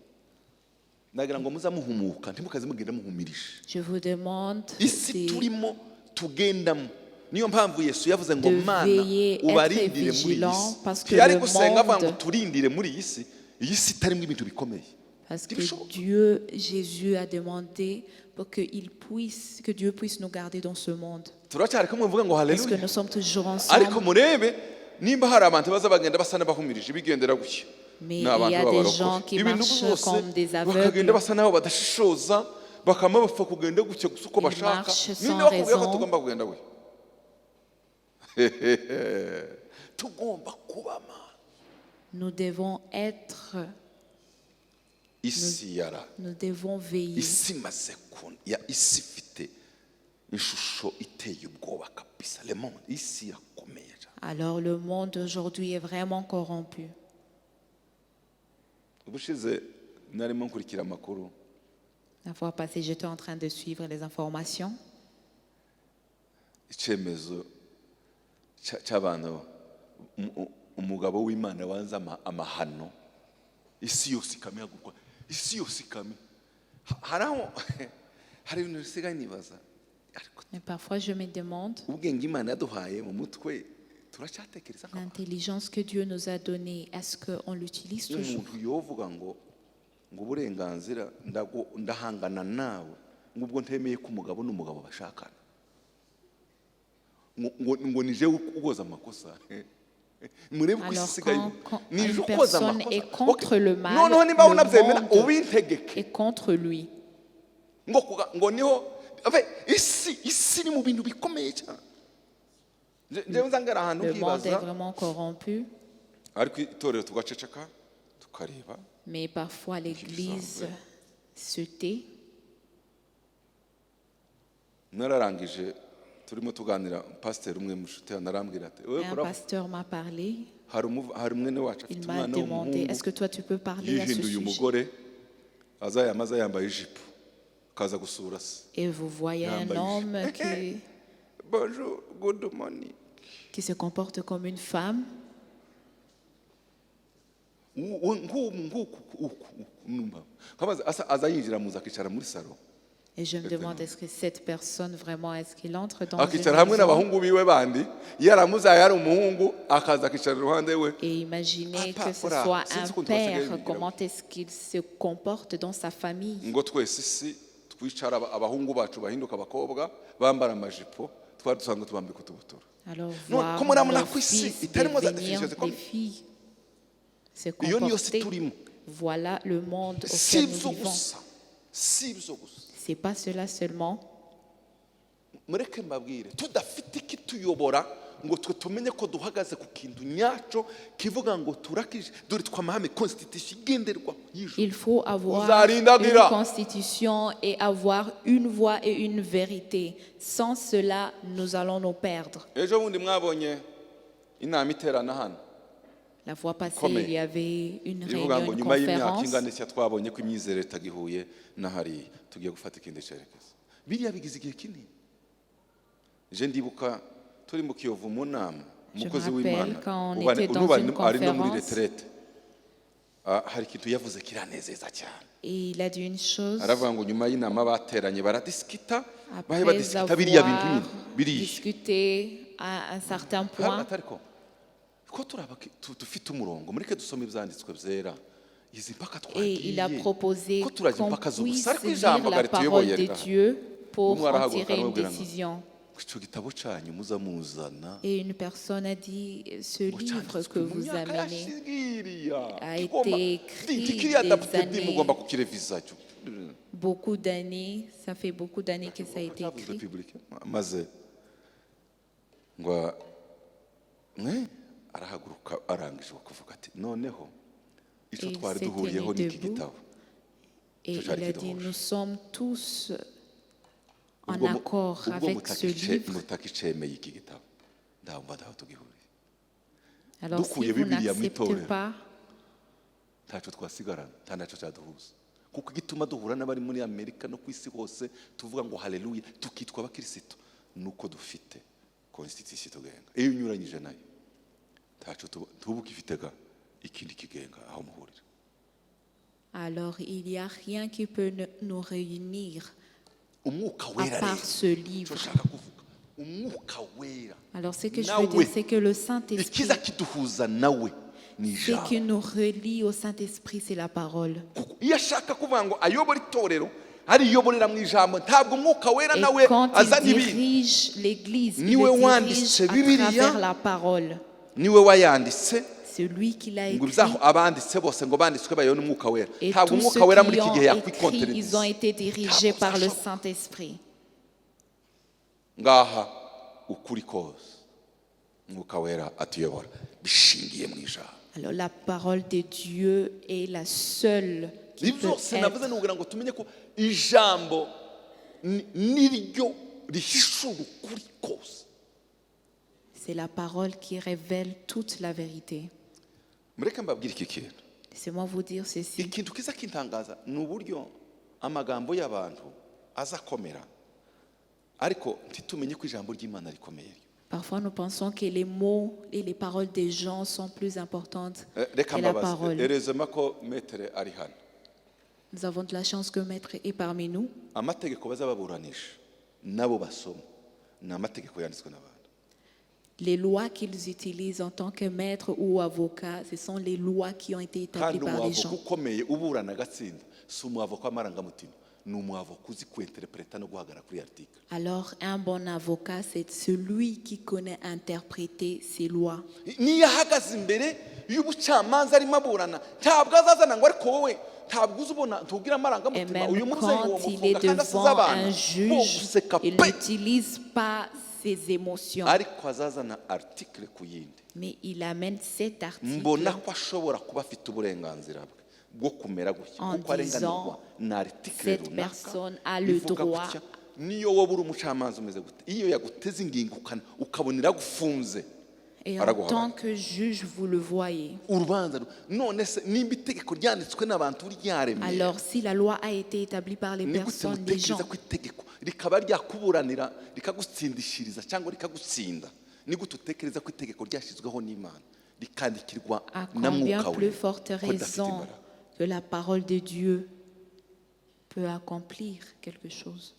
ndagira ngo muza muhumuka, ntimukaze mugenda muhumirije. Je vous demande Isi turimo tugendamo, niyo mpamvu Yesu yavuze ngo de Mana veiller, être ubarindire muri iyi vigilant, si. Parce que Ntiyari le gusenga avuga ngo turindire muri iyi si, iyi si itarimo ibintu bikomeye. Parce que Ntibishoboka. Dieu, Jésus a demandé pour que Dieu puisse nous garder dans ce monde. Turacyari kumwe? Mvuga ngo Est-ce que haleluya. Nous sommes toujours Ariko ensemble? Murebe nimba hari abantu baza bagenda basa n'abahumirije, bigendera gutya, Mais ni abantu il y a des b'abarokore. Gens qui Ibintu marchent byose comme des aveugles. Bakagenda basa n'aho badashishoza, bakama bapfa kugenda gutya gusa uko Ils bashaka. Marchent sans Ninde wakubwiye ko raison. tugomba kugenda gutya? Tugomba kuba maso. Nous devons être, Isi yara nous devons veiller. Isi imaze isi ifite ishusho iteye ubwoba kabisa. Le monde, isi irakomeye cyane. Alors le monde aujourd'hui est vraiment corrompu. Ubushize narimo nkurikira amakuru. La fois passée, j'étais en train de suivre les informations. Icyemezo cy'abantu umugabo w'Imana wanze amahano, isi yose ikamihagurwa, isi yose ikame. Hari aho hari ibintu bisigaye nibaza, ariko Mais parfois, je me demande, ubwenge Imana yaduhaye mu mutwe, turacyatekereza nk'abantu? L'intelligence que Dieu nous a donnée, est-ce qu'on l'utilise toujours? Umuntu yovuga ngo uburenganzira ndahangana nawe, ngo ubwo ntemeye ko umugabo n'umugabo bashakana, ngo ni jewe ukoza amakosa. Murebe uko isi Alors, isigaye quand ni une je ukoza personne amakosa. Est contre Okay. le mal, Noneho niba le unabyemera monde ubintegeke est contre lui. ngo niho. En fait, isi ni mu bintu bikomeye cyane. Njyewe nzangara ahantu Le monde est nkibaza, vraiment corrompu, ariko itorero tugaceceka tukareba. Mais parfois l'Église se tait. Nararangije turimo tuganira, pasiteri umwe mu nshuti yanjye arambwira ati wowe Un kora pasteur m'a parlé. Hari mwene wacu afite Il m'a umwana demandé, w'umuhungu est-ce que toi tu peux parler à ce yihinduye sujet? Umugore aza yambaye ijipo akaza gusura se. Et vous voyez un Yambaye homme qui, Bonjour, good morning. Qui se comporte comme une femme. Nk'ubu nguku uku uku numva nkabaza aza yinjira mu nzu akicara muri salon. Et je me demande, est-ce que cette personne, vraiment, est-ce qu'il entre dans une Akicara hamwe maison? N'abahungu biwe bandi, iyo aramuzaye ari umuhungu akaza akicara iruhande we. Et imaginez Papa, que ce ora, soit sinzi un ukuntu basigaye père, bigira. Comment est-ce qu'il se comporte dans sa famille? Ngo twese isi twicara abahungu bacu bahinduka abakobwa bambara amajipo, twari dusanzwe tubambika utubutura. Alors, Non, voir comme on a nos mon fils, fils il tellement devenir de des comme- filles, se Iyo niyo si comporter, turimo. Voilà le monde Si auquel nous ibyo vivons. Gusa si ibyo gusa. C'est pas cela seulement. Mureke mbabwire, tudafite ikituyobora Ngo twe tumenye ko duhagaze ku kintu nyacyo kivuga ngo turakije, dore twamahame, constitution igenderwa y'ijuru. Il faut avoir Uzarindagira. Une constitution et avoir une voie et une vérité. Sans cela, nous allons nous perdre. Ejo bundi mwabonye inama iterana hano La fois passée, Comme- il y avait une ivuga réunion, ngo une nyuma y'imyaka conférence. ingana itya twabonye ko imyizerere itagihuye na hariya, tugiye gufata ikindi cyerekezo. Biriya bigize igihe kinini. Je ndibuka turi mu Kiyovu mu nama, Je me umukozi rappelle w'Imana quand on ubu était dans ubu une ari no muri conférence. Retraite. Ah, hari ikintu yavuze kiranezeza cyane. Et il a dit une chose. Aravuga ngo nyuma y'inama bateranye baradisikita bahe Après badisikita biriya bintu avoir nyine biriya discuté à un certain point, atari ko ko turaba dufite umurongo, mureke dusome ibyanditswe byera, izi mpaka et il a twagiye proposé ko turajya qu'on impaka puisse z'ubusa, ariko lire ijambo la gari parole tuyoboye de reka. Dieu pour Umwe en arahaguruka tirer une aramubwira ngo décision. Icyo gitabo cyanyu muza muzana Et une personne a dit, ce ngo livre cyanditswe que mu vous myaka amenez yashigiriya a kigomba été écrit ntikiri des adapté années. Mugomba kukireviza. Beaucoup d'années, ça fait beaucoup d'années que ça a été Cyavuzwe écrit. Public maze ngo mwe arahaguruka arangije kuvuga ati noneho icyo Et il twari s'est duhuriyeho tenu ni iki debout. gitabo. Et Icyo cyari il a dit, kiduhuje. Nous sommes tous en Ubwo accord ubwo avec ce livre. Mutakicemeye iki gitabo, ndumva ndaho tugihuriye. Alors si Dukuye vous Bibiliya mu n'acceptez itorero, pas, ntacyo twasigarana, nta nacyo cyaduhuza, kuko igituma duhura n'abari muri Amerika no ku isi hose tuvuga ngo haleluya, tukitwa abakirisitu, ni uko dufite constitution itugenga. Iyo unyuranyije nayo, ntacyo tuba ugifite ga ikindi kigenga aho muhurira. Alors il n'y a rien qui peut nous réunir Umwuka à Wera part rero, ce icyo livre. nshaka kuvuga, Umwuka Wera Alors ce que je veux nawe, dire, c'est que le Saint-Esprit, ikiza kiduhuza nawe ni ce ijambo. qui nous relie au Saint-Esprit, c'est la parole. Kuko iyo ashaka kuvuga ngo ayobore itorero, ariyoborera mu ijambo. Ntabwo Umwuka Wera Et nawe quand il azana ibindi. Dirige l'Église, il Niwe le wanditse dirige à Bibiliya. Travers la parole. Niwe wayanditse. C'est lui qui l'a Ngo écrit. ibyaho abanditse bose ngo banditswe bayobowe n'Umwuka Wera. Et Ntabwo tous Umwuka ceux Wera muri qui iki ont gihe écrit, ils ont yakwikonterediza. été dirigés Ntabwo par le byashoboka. Saint-Esprit. Ngaha ukuri kose, Umwuka Wera atuyobora bishingiye mu ijambo. Alors la parole de Dieu est la seule qui Ibi peut byose navuze être. ni ukugira ngo tumenye ko ijambo niryo rihishura ukuri kose. C'est la parole qui révèle toute la vérité. Mureke mbabwire iki kintu. Laissez-moi vous dire ceci. Ikintu kiza kintangaza ni uburyo amagambo y'abantu aza akomera, ariko ntitumenye ko ijambo ry'Imana rikomeye. Parfois, nous pensons que les mots et les paroles des gens sont plus importantes Reka que la mbabaze, parole. Heureusement ko maître ari hano. Nous avons de la chance que Maître est parmi nous. Amategeko bazababuranisha nabo basoma ni amategeko yanditswe n'abantu. Les lois qu'ils utilisent en tant que maître ou avocat, ce sont les lois qui ont été établies Kandi par les umwavoka gens. Ukomeye uburana agatsinda si umwavoka w'amarangamutima, ni umwavoka uzi kwenterepureta no guhagarara kuri article. Alors, un bon avocat, c'est celui qui connaît interpréter ces lois. Niyo ahagaze imbere y'ubucamanza arimo aburana, ntabwo azazana ngo ariko wowe ntabwo uzi ubona ntubwire Et amarangamutima même uyu mubyeyi uwo quand il est mufunga kandi asize devant abana un bo juge, guseka il pe n'utilise pas ses émotions, ariko azazana article ku yindi. Mais il amène cet article Mbona ko ashobora kuba afite uburenganzira bwe bwo kumera gutya en kuko arenganurwa disant, na article cette runaka personne a le ivuga droit. gutya. Niyo wowe uri umucamanza umeze gute, iyo yaguteze ingingo ukabona iragufunze, Et en araguhagarika. tant que juge, vous le voyez. Urubanza none se nimba itegeko ryanditswe n'abantu ryaremye, Alors, si la loi a été établie par les ni gute personnes, les gens, mutekereza ko itegeko rikaba ryakuburanira rikagutsindishiriza cyangwa rikagutsinda, ni gute utekereza ko itegeko ryashyizweho n'Imana rikandikirwa à na combien Mwuka plus Wera forte ko ridafite raison imbaraga? Que la parole de Dieu peut accomplir quelque chose.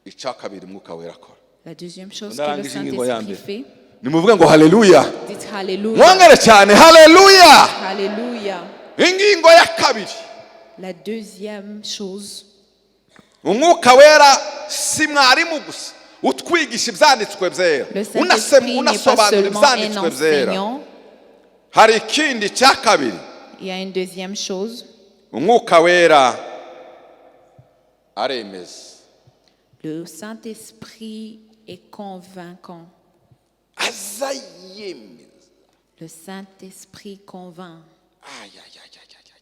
Icya kabiri Mwuka Wera akora. La deuxième chose que le Ndarangije ingingo ya Saint-Esprit mbere. fait, Nimuvuge ngo haleluya. Dites Alléluia. Mwongere cyane haleluya. Alléluia. Ingingo ya kabiri. La deuxième chose, Umwuka Wera si mwarimu gusa utwigisha ibyanditswe byera, le Saint-Esprit n'est pas unasobanura seulement un ibyanditswe byera. Enseignant. Hari ikindi cya kabiri. Il y a une deuxième chose. Umwuka Wera aremeza. Le Saint-Esprit est convaincant. Aza yemeza. Le Saint-Esprit convainc. Ay, ay, ay, ay, ay, ay,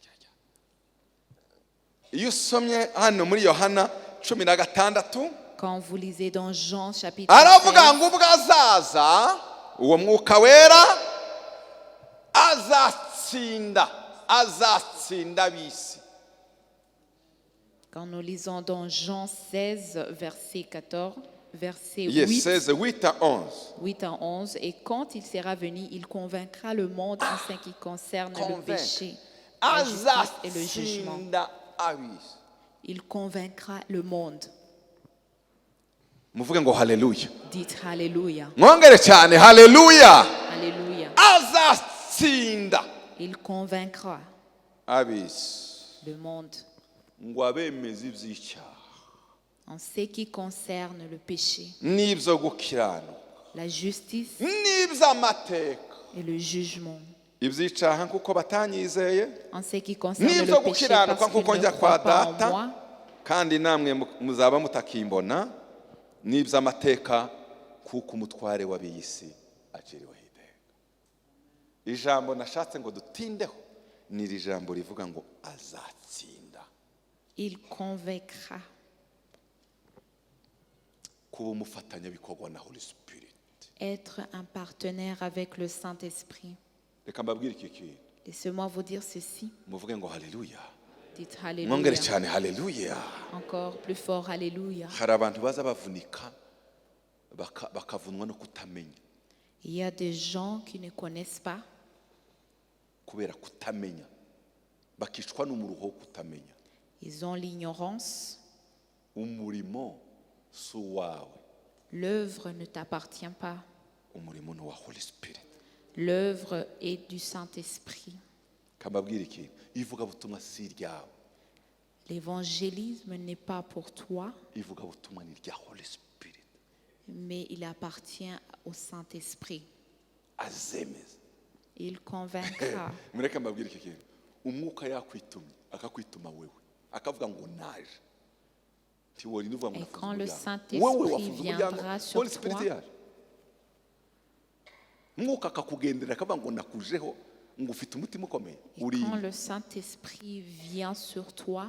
ay. Iyo usomye hano muri Yohana 16, Quand vous lisez dans Jean chapitre aravuga 16, ngo ubwo azaza uwo Mwuka Wera, azatsinda ab'isi. Quand nous lisons dans Jean 16, verset 14, verset Yes, 8, 16, 8 à 11. 8 à 11, et quand il sera venu, il convaincra le monde en ce qui concerne le Convaincre. Péché, la justice et le jugement. Azatsinda ab'isi. Il convaincra le monde. Muvuge ngo haleluya. Dites Alléluia. Mwongere cyane haleluya. Alléluia. Azatsinda Il convaincra ab'isi le monde ngo abemeze iby'icyaha en ce qui concerne le péché, n'ibyo gukiranuka la justice n'iby'amateka. Et le jugement. Iby'icyaha kuko batanyizeye, En ce qui concerne n'ibyo le péché, gukiranuka parce kuko qu'ils ne njya kwa croient pas en Data moi, kandi namwe muzaba mutakimbona, n'iby'amateka kuko umutware w'ab'iyi si aciriweho iteka. Ijambo nashatse ngo dutindeho ni iri jambo rivuga ngo azatsinda. Il convaincra. Kuba umufatanyabikorwa na Holy Spirit. Être un partenaire avec le Saint-Esprit. Reka mbabwire iki kintu. Laissez-moi vous dire ceci. Muvuge ngo haleluya. Dites Mwongere Alléluia. Cyane haleluya. Encore plus fort, Alléluia. Hari abantu baza bavunika bakavunwa no kutamenya. Il y a des gens qui ne connaissent pas. Kubera kutamenya bakicwa n'umuruho wo kutamenya. Ils ont l'ignorance. Umurimo si uwawe. L'œuvre ne t'appartient pas. Umurimo ni uwa Holy Spirit. L'œuvre est du Saint-Esprit. Kambabwira ikintu, ivugabutumwa si iryawe. L'évangélisme n'est pas pour toi, Ivugabutumwa ni irya Holy Spirit. Mais il appartient au Saint-Esprit. Azemeza. Il convaincra. Mureke mbabwire iki kintu, umwuka yakwitumye akakwituma wewe akavuga ngo naje, ntiworinda uvuga ngo Et nafunze quand le umuryango. Saint-Esprit Wowe wafunze umuryango, viendra sur Holy Spirit toi, yaje, umwuka akakugendera akavuga ngo nakujeho, ngo ufite umutima ukomeye, Et uri quand le Saint-Esprit vient sur toi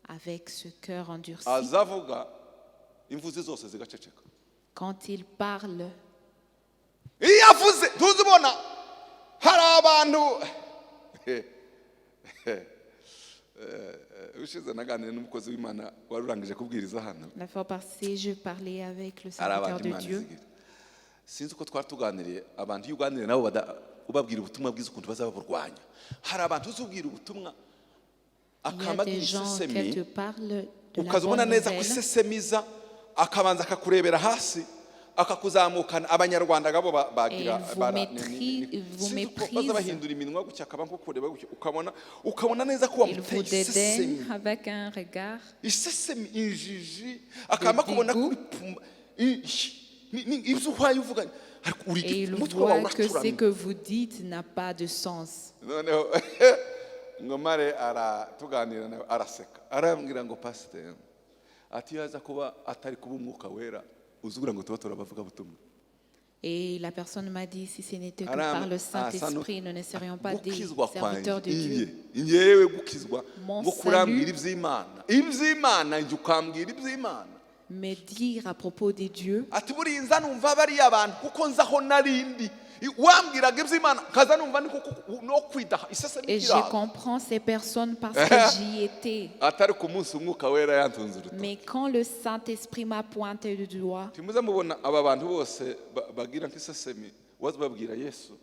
avec ce cœur endurci, azavuga imvuzi zose zigaceceka. Quand il parle, Iyo avuze tuzi ubona hari abantu. Ushize naganiriye n'umukozi w'Imana wari urangije kubwiriza hano. La fois passée, je parlais avec le Hari serviteur abantu de Imana Dieu. izigira, sinzi uko twari tuganiriye. Abantu iyo uganiriye nabo ubabwira ubutumwa bwiza ukuntu bazaba baburwanya. Hari abantu uzubwira ubutumwa Il y a akamagira des gens isesemi, qui te parlent de la ukaza ubona bonne neza ko nouvelle. isesemiza, akabanza akakurebera hasi akakuzamukana. Abanyarwanda ngabo bagira Et il vous vous sinzi uko méprise. baza bahindura iminwa gutya, akaba nko kureba gutya, ukabona neza ko Il vous wamuteye isesemi. dédaigne avec un regard. Isesemi, injiji, akaba akubona Dégoût. kuri puma ibyo uhaye uvuga ariko uri Et il umutwe wawe voit que ce uracuramye. que vous dites n'a pas de sens. Noneho ngo mare aratuganira nawe, araseka, arambwira ngo pasiteri, ati iyo aza kuba atari kuba Umwuka Wera uzubura ngo tuba turabavuga butumwa. Et la personne m'a dit, si ce n'était que Aram- par le ah, Saint-Esprit, nous ne serions pas des gukizwa serviteurs kwanjye de Dieu. iye ngewe gukizwa Mon ngo kurambwira salut. iby'Imana, iby'Imana njye ukambwira iby'Imana. Mais dire à propos de Dieu, Ati buriya nza numva bariya bantu kuko nzi aho narindi, wambwiraga iby'Imana nkaza numva ni kuko no kwidaha isesemi et je ikiraza. Comprends ces personnes parce que j'y étais. Atari ku munsi Umwuka Wera yantunze urutoki. Mais quand le Saint-Esprit m'a pointé du doigt, Ntimuze mubona aba bantu bose bagira nk'isesemi waza ubabwira Yesu.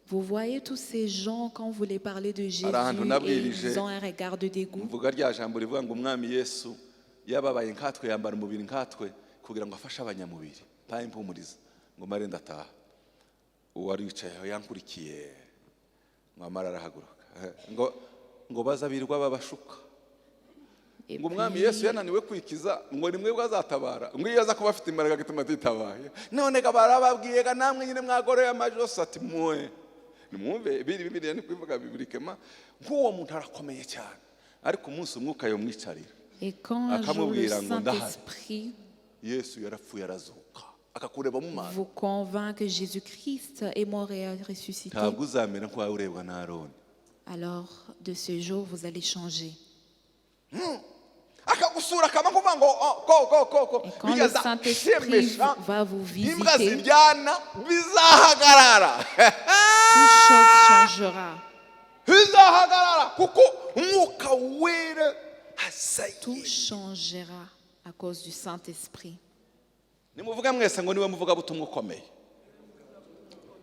Vous voyez tous ces gens, quand vous les parlez de Jésus, Ahantu et nabwirije, ils ont un regard de dégoût. Mvuga rya jambo rivuga ngo Umwami Yesu yababaye nkatwe, yambara umubiri nkatwe kugira ngo afashe abanyamubiri, ntaye impumuriza ngo mare ndataha. Uwari wicaye aho yankurikiye ngo amara arahaguruka ngo baza birirwa babashuka Et ngo Umwami puis, Yesu yananiwe kwikiza, ngo ni mwebwe azatabara, ngo iyo aza kuba afite imbaraga gituma atitabaye. None ga barababwiye ga namwe nyine mwagoroye amajosi, ati mwe nimwumve biri Bibiliya ni kubivuga bibirikema nk'uwo muntu arakomeye cyane, ariko umunsi Umwuka yomwicarira Et quand un jour le akamubwira ngo ndahari. Saint-Esprit Yesu yarapfuye arazuka. Akakureba mu maso vous convainc que Jésus-Christ est mort et a ressuscité, ntabwo uzamera nk'uwawe urebwa na Aroni. Alors de ce jour, vous allez changer. Akagusura akaba kuvuga ngo oh, ko ko ko ko Et quand le Saint-Esprit shemesha va vous imbwa visiter, ziryana bizahagarara. toute chose changera. Bizahagarara kuko Umwuka Wera azaye. Tout changera à cause du Saint-Esprit. Nimuvuga mwese ngo niwe muvugabutumwa ukomeye.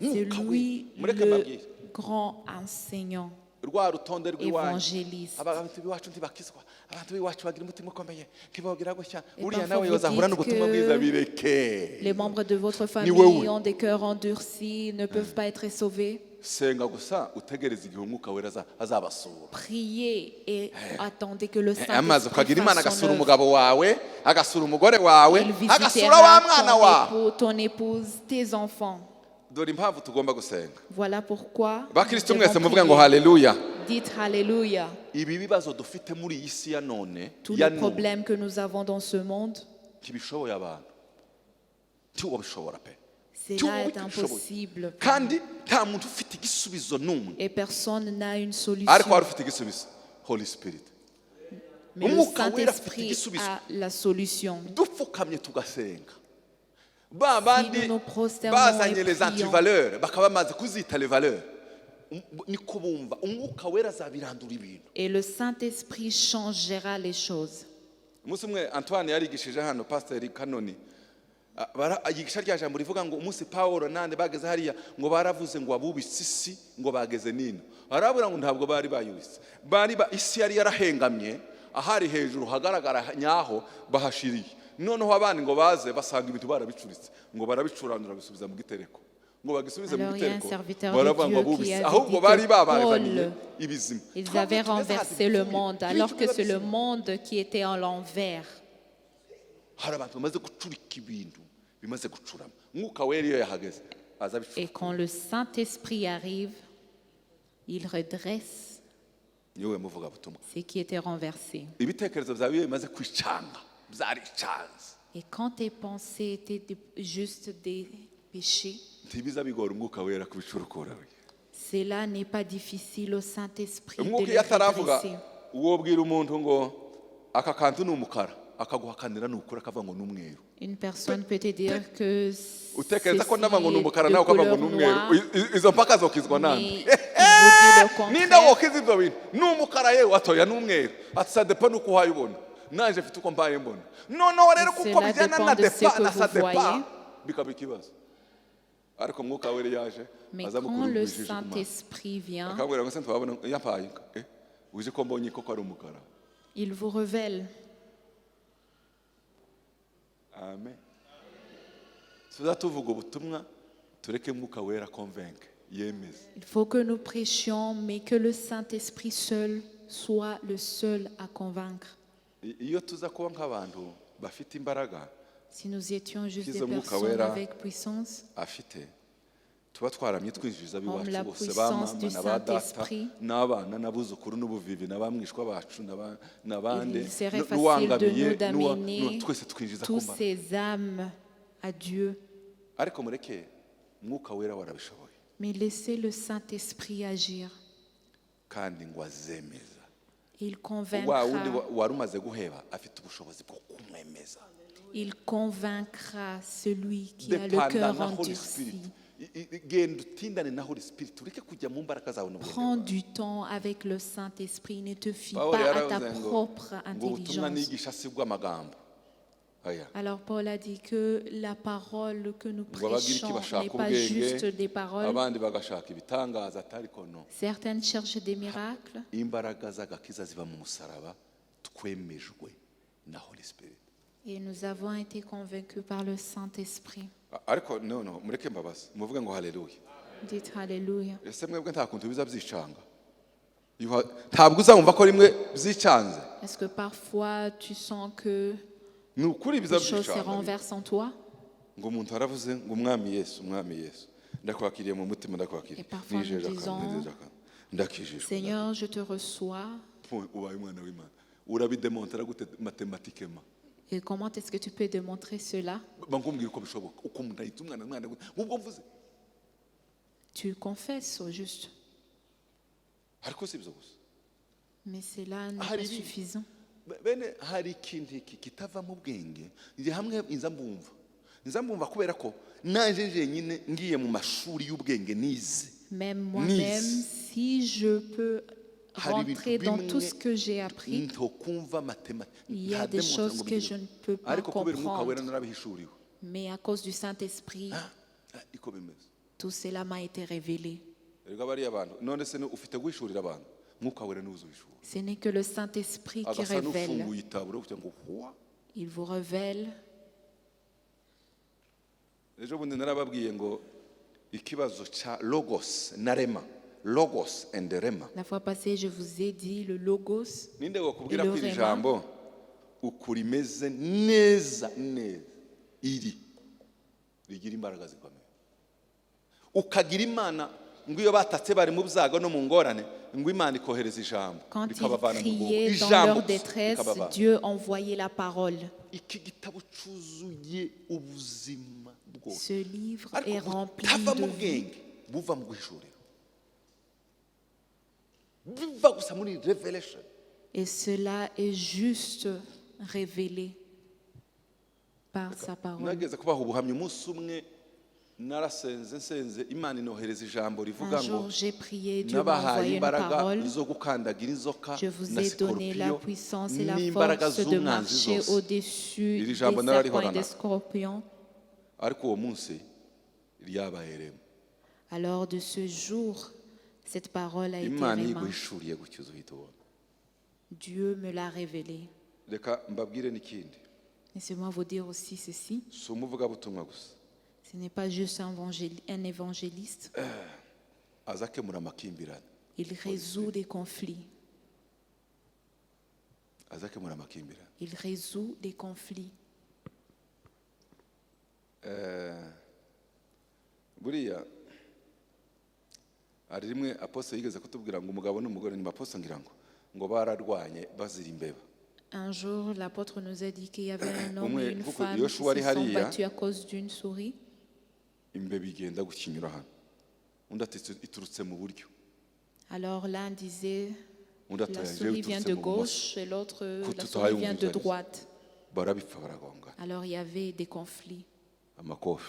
C'est Mwuka lui Wera. Mureke le mbabwire grand enseignant, rwa rutonde rw'iwanyu évangéliste. Abantu b'iwacu ntibakizwa abantu b'iwacu bagira umutima ukomeye ntibogira gutya Et uriya parfois nawe vous yozahura dites n'ubutumwa que bwiza bireke. les membres de votre Ni famille wewe. Ont des cœurs endurcis, ne peuvent pas être sauvés. Senga gusa utegereze igihe Umwuka Wera azabasura. Priez et attendez que le Amaze Saint-Esprit ukagira Imana fasse agasura son œuvre. umugabo wawe agasura umugore wawe Il agasura wa visitera mwana ton wawe. époux, ton épouse, tes enfants. Dore impamvu tugomba gusenga. Voilà pourquoi nous Bakristo devons mwese muvuge ngo prier. haleluya. Dites Alléluia. Ibi bibazo dufite muri iyi si ya none Tous ya les none problèmes que nous avons dans ce monde, ntibishoboye abantu ntiwabishobora pe. cela est Ntiwabishoboye. Impossible. Kandi nta muntu ufite igisubizo n'umwe. Et personne n'a une Ariko solution. wari ufite igisubizo Holy Spirit. Mais le Umwuka Wera afite Saint-Esprit igisubizo. A la solution. Dupfukamye tugasenga ba bandi Nous nous prosternons bazanye et les prions. Antivaleurs bakaba bamaze kuzita les valeurs niko bumva Umwuka Wera azabirandura ibintu. Et le Saint-Esprit changera les choses. Umunsi umwe Antoine yarigishije hano pasiteri Kanoni. Ah, yigisha rya jambo rivuga ngo umunsi Paul nande bageze hariya ngo baravuze ngo abubitse isi ngo bageze nino barabura ngo ntabwo bari bayubitse bari ba isi yari yarahengamye ahari hejuru hagaragara nyaho bahashiriye noneho abandi ngo baze basanga ibintu barabicuritse ngo barabicuranura bisubiza mu gitereko ngo bagisubize mu Alors, il y a un gitereko serviteur de baravuga ngo Dieu qui abubitse avait ahubwo dit que bari babazaniye Paul, ibizima. ils Twebwe avaient tumeze hasi renversé le bipfuye. monde, Ibintu alors que biba c'est le bizima. Monde qui était en l'envers. Hari abantu bamaze gucurika ibintu bimaze gucurama Mwuka Wera iyo yahageze aza abicura. Et quand le Saint-Esprit arrive, il redresse Niwe muvugabutumwa. Ce qui était renversé. Ibitekerezo byawe iyo bimaze kwicanga byaricanze Et quand tes pensées étaient juste des péchés, ntibiza bigora Umwuka Wera kubicurukura. Cela n'est pas difficile au Saint-Esprit de Umwuka les iyo ataravuga redresser. uwo bwira umuntu ngo aka kantu ni umukara akaguhakanira ni ukuri akavuga ngo ni umweru. Une personne peut te dire que Utekereza ceci ko ndavuga ngo ni est umukara de nawe ukavuga ngo couleur ni umweru noire, izo mpaka zokizwa nande? Mais il vous dit le Ninde contraire. wokiza ibyo bintu ni umukara yewe atoya ni umweru ati ça dépend nuko uhaye ubona nanje mfite uko mbaye mbona noneho rero kuko Cela bijyana dépend na de ce dépend que na vous ça dépend voyez. bikaba ikibazo ariko Mwuka Wera yaje Mais aza quand mukura le ubujiji ku maso Saint-Esprit vient, akabwira ngo se ntwabona yampaye eh uje ko mbonye koko ari umukara. Il vous révèle. Amen. Tuza tuvuga ubutumwa tureke Mwuka Wera convainc yemeze. Il faut que nous prêchions, mais que le Saint-Esprit seul soit le seul à convaincre. Iyo tuza kuba nk'abantu bafite imbaraga Si nous étions juste des Kizo Mwuka personnes Wera avec puissance, afite tuba twaramye twinjiza Comme ab'iwacu la bose ba puissance mama du na ba data Saint-Esprit. N'abana n'abuzukuru n'ubuvivi n'abamwishwa bacu n'abandi Il serait facile de n'uwangamiye nous d'amener twese twinjiza ku tous mbaraga. Ces âmes à Dieu. Ariko mureke Mwuka Wera warabishoboye. Mais laissez le Saint-Esprit agir. Kandi ngo azemeza Il wa wundi convaincra, wari umaze guheba afite ubushobozi bwo kumwemeza. Il convaincra celui qui a le Dépenda cœur na Holy endurci. Spirit. Genda utindane na Holy Spirit ureke kujya mu mbaraga zawe n'ubwenge Prends bwawe. Du temps avec le Saint-Esprit. Ne te fie Pawulo pas à ta yaravuze ngo propre ngo ubutumwa intelligence. nigisha si bw'amagambo oya. Alors Paul a dit que la parole que nous Ngo Abagiriki prêchons bashaka n'est pas ubwenge juste des paroles. abandi bagashaka ibitangaza atariko no Certaines cherchent des miracles, imbaraga z'agakiza ziva mu musaraba twemejwe na Holy Spirit. Et nous avons été convaincus par le Saint-Esprit. Ariko no no mureke mbabaze muvuge ngo haleluya. Dites Alléluia. Ese mwebwe nta kuntu biza byicanga ntabwo uzamva ko rimwe byicanze? Est-ce que parfois tu sens que Ni ukuri biza les choses se byicanga renversent en toi? Ngo umuntu aravuze ngo umwami Yesu umwami Yesu ndakwakiriye mu mutima ndakwakiriye Et parfois nous nijeje akantu disons, nijeje akantu ndakijijwe. Seigneur, je te reçois. Ubaye umwana w'Imana urabidemontera gute mathématiquement? Et comment est-ce que tu peux démontrer cela? Bankumbwira uko bishoboka, uko umuntu ahita umwana umwana nk'ubwo mvuze. Tu confesses au juste. Ariko si ibyo gusa. Mais cela n'est Hari pas ibindi. Suffisant. Bene hari ikintu iki kitava mu bwenge. Njye hamwe inza mbumva, nza mbumva kubera ko naje jenyine ngiye mu mashuri y'ubwenge nize. Même moi-même, Nize. Si je peux Hari ibintu rentrer dans tout bimwe ce que j'ai appris, ntokumva mathématiques. il y a des choses que je ne peux pas Ariko kubera Umwuka Wera comprendre. Narabihishuriwe. Mais à cause du Saint-Esprit, Ah, iko bimeze. Tout cela m'a été révélé. Erega bariya bantu none se ni ufite guhishurira abantu, Mwuka Wera niwe uzuhishura. Ce n'est que le Saint-Esprit qui Agasa révèle. n'ufunguye itaburo kugira ngo huwa. Il vous révèle. Ejo bundi narababwiye ngo ikibazo cya logos na rhema, logos and rhema. La fois passée, je vous ai dit le logos Ninde wakubwira et le ko iri rhema. Jambo uku rimeze neza neza iri rigira imbaraga zikomeye ukagira Imana ngo iyo batatse bari mu byago no mu ngorane ngo Imana ikohereza ijambo Quand ils rikabavana mu rwobo. Criaient dans Ijambo leur gusa détresse, rikabavana. Dieu envoyait la parole. Iki gitabo cyuzuye ubuzima bwose. Ce livre est Ariko rempli butava de mu vie. bwenge, buva mu guhishurira, biva gusa muri revelation. Et cela est juste révélé par sa parole. Nageze kubaha ubuhamya umunsi umwe narasenze nsenze Imana inohereza ijambo rivuga Un ngo jour, j'ai prié, Dieu m'a nabahaye envoyé une imbaraga parole. Zo gukandagira inzoka Je vous na ai donné la sikorupiyo puissance et la n'imbaraga force de z'umwanzi marcher zose. Au-dessus Iri des jambo serpents et nararihorana. Des scorpions. Ariko uwo munsi ryabaye rhema. Alors de ce jour, cette parole a été Imana iyo rhéma. iguhishuriye gutyo uhita ubona. Dieu me l'a révélé. Reka mbabwire n'ikindi. Laissez-moi vous dire aussi ceci. Si umuvugabutumwa gusa. Ce n'est pas juste un évangéliste. Aza akemura amakimbirane. Il résout des conflits. Aza akemura amakimbirane. Il résout des conflits. Buriya hari rimwe apôtre yigeze kutubwira ngo umugabo n'umugore ni apôtre ngira ngo ngo bararwanye bazira imbeba. Un jour, l'apôtre nous a dit qu'il y avait un homme Umwe, et une kuko femme qui Yoshua se ari sont hariya. Battus à cause d'une souris. Imbeba igenda gukinyura hano, undi ati iturutse mu buryo. Alors l'un disait, Undi ati la oya, njyewe souris vient iturutse de mu bumoso. Gauche et l'autre, Ko la tutahaye souris vient de umvirizo. Droite. Barabipfa baragongana. Alors il y avait des conflits. Amakofi.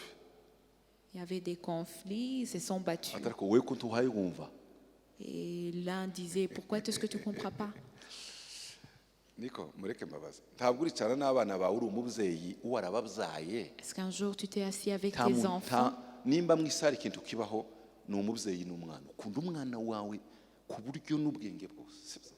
Il y avait des conflits, ils se sont battus. Ati ariko wowe ko ntuhaye wumva. Et l'un disait, pourquoi est-ce que tu ne comprends pas? Niko mureke mbabaze, ntabwo uricara n'abana bawe uri umubyeyi uwo arababyaye. Est-ce qu'un jour tu t'es assis avec Nta tes muntu- enfants? nta- nimba mu isi hari ikintu kibaho ni umubyeyi n'umwana ukunda umwana wawe ku buryo n'ubwenge bwose sibyo?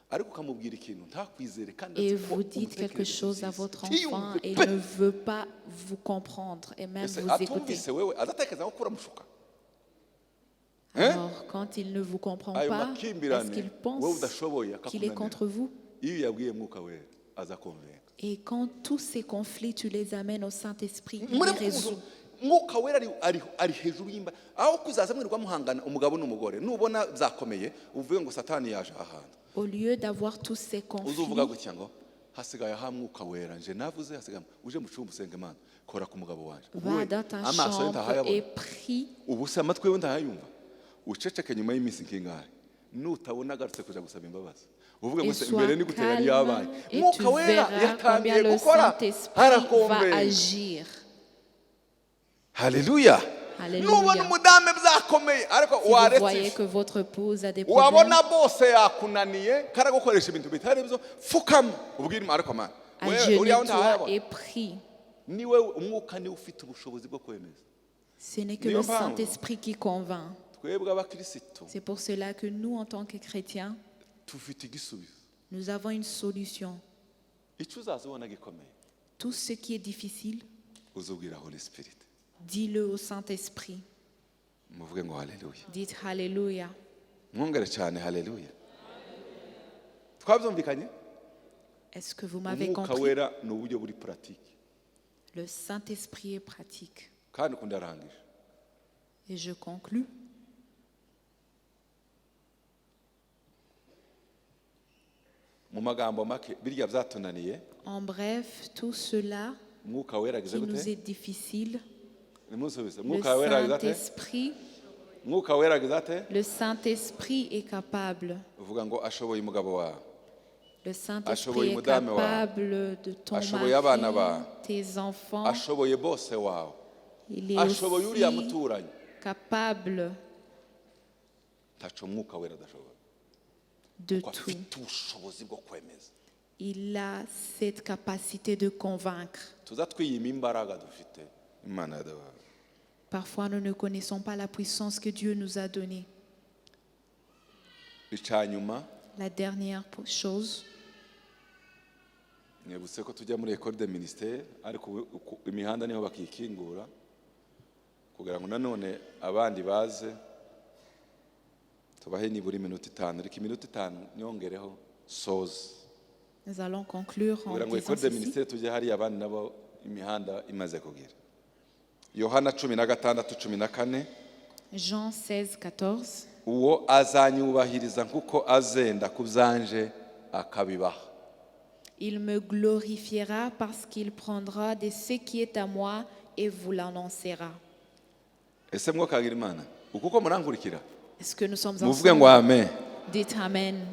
Ariko ukamubwira ikintu ntakwizere kandi Et azi ko vous dites quelque umutekerereza chose à byiza. votre Ntiyumve enfant et pe. il ne veut pas vous comprendre et même Ese vous écouter. Atumvise wewe azatekereza ko uramushuka? Hein? Alors, quand il ne vous comprend Ayo pas, makimbirane est-ce qu'il wowe pense udashoboye qu'il est akakunanira. Contre vous? Iyo uyabwiye Mwuka Wera azakonvenga. Et quand tous ces conflits, tu les amènes au Saint-Esprit, il les Murebe résout. ukuntu Mwuka Wera ari, ari, ari hejuru y'imba aho kuzaza mwirirwa muhangana umugabo n'umugore nubona byakomeye uvuge ngo Satani yaje aha hantu. Au lieu d'avoir tous ces Uzuvuga conflits, gutya ngo hasigaye aha Mwuka Wera nje navuze hasigaye uje mu cyumba usenge Imana kora ku mugabo wanje. Ubu va we, dans ta amaso ye chambre ntahayabona. Et prie. Ubu se amatwi we ntahayumva? Uceceke nyuma y'iminsi nk'ingahe nutabona agarutse kuja gusaba imbabazi uvuge ngo Et se sois imbere ni gute yari calme yabaye. et Mwuka tu Wera verras yatangiye combien le gukora Saint-Esprit va arakombenga. Agir. Haleluya. Haleluya. Nubona umudamu byakomeye ariko Si vous waretse voyez que votre épouse a des problèmes, wabona bose yakunaniye karagukoresha ibintu bitari byo pfukama ubwire Imana ariko Mana we uriya agenouille-toi ntahayabona. Et prie. Niwe Umwuka niwe ufite ubushobozi bwo kwemeza. Ce n'est que Niyo le mpamvu Saint-Esprit qui convainc. Twebwe abakirisitu C'est pour cela que nous, en tant que chrétiens, tufite igisubizo. Nous avons une solution. Icyo uzaza ubona gikomeye Tout ce qui est difficile, uzubwira Holy Spirit. Dis-le au Saint-Esprit. Muvuge ngo haleluya. Dites Alléluia. Mwongere cyane haleluya. Twabyumvikanye. Est-ce que vous m'avez Umwuka compris? Wera ni uburyo buri pratique. Le Saint-Esprit est pratique. Kandi ukundi arangije. Et je conclus. Mu magambo make, birya byatunaniye, En bref, tout cela Mwuka Wera agize qui gute? nous est difficile, Nimusubize. le Mwuka Wera agize ate? Saint-Esprit, Mwuka Wera agize ate? Le Saint-Esprit est capable. Uvuga ngo ashoboye umugabo wawe. Le Saint-Esprit Ashoboye est umudamu wawe. capable de ton Ashoboye abana mari, bawe. Tes enfants. Ashoboye bose wawe. Il est Ashoboye uriya aussi muturanyi. Capable Ntaco Mwuka Wera adashobora, de kuko tout. Afite ubushobozi bwo kwemeza. Il a cette capacité de convaincre. Tuza twiyima imbaraga dufite Imana yaduhaye. Parfois, nous ne connaissons pas la puissance que Dieu nous a donnée. Icanyuma, La dernière chose, mwibutse ko tujya muri école de ministère, ariko ubu- uku- imihanda niho bakikingura kugira ngo nanone abandi baze, tubahe nibura iminota 5, ariko iminota 5 nyongereho soze, nous allons conclure en kugira ngo disant école de ceci. Ministère tujye hariya, abandi nabo imihanda imaze kugera. Yohana 16:14. Jean 16, 14. Uwo azanyubahiriza kuko azenda ku byanje akabibaha. Il me glorifiera parce qu'il prendra de ce qui est à moi et vous l'annoncera. Ese mwokagira Imana uku ko murankurikira? Est-ce que nous sommes Muvuge ngo ensemble? amen. Dites Amen.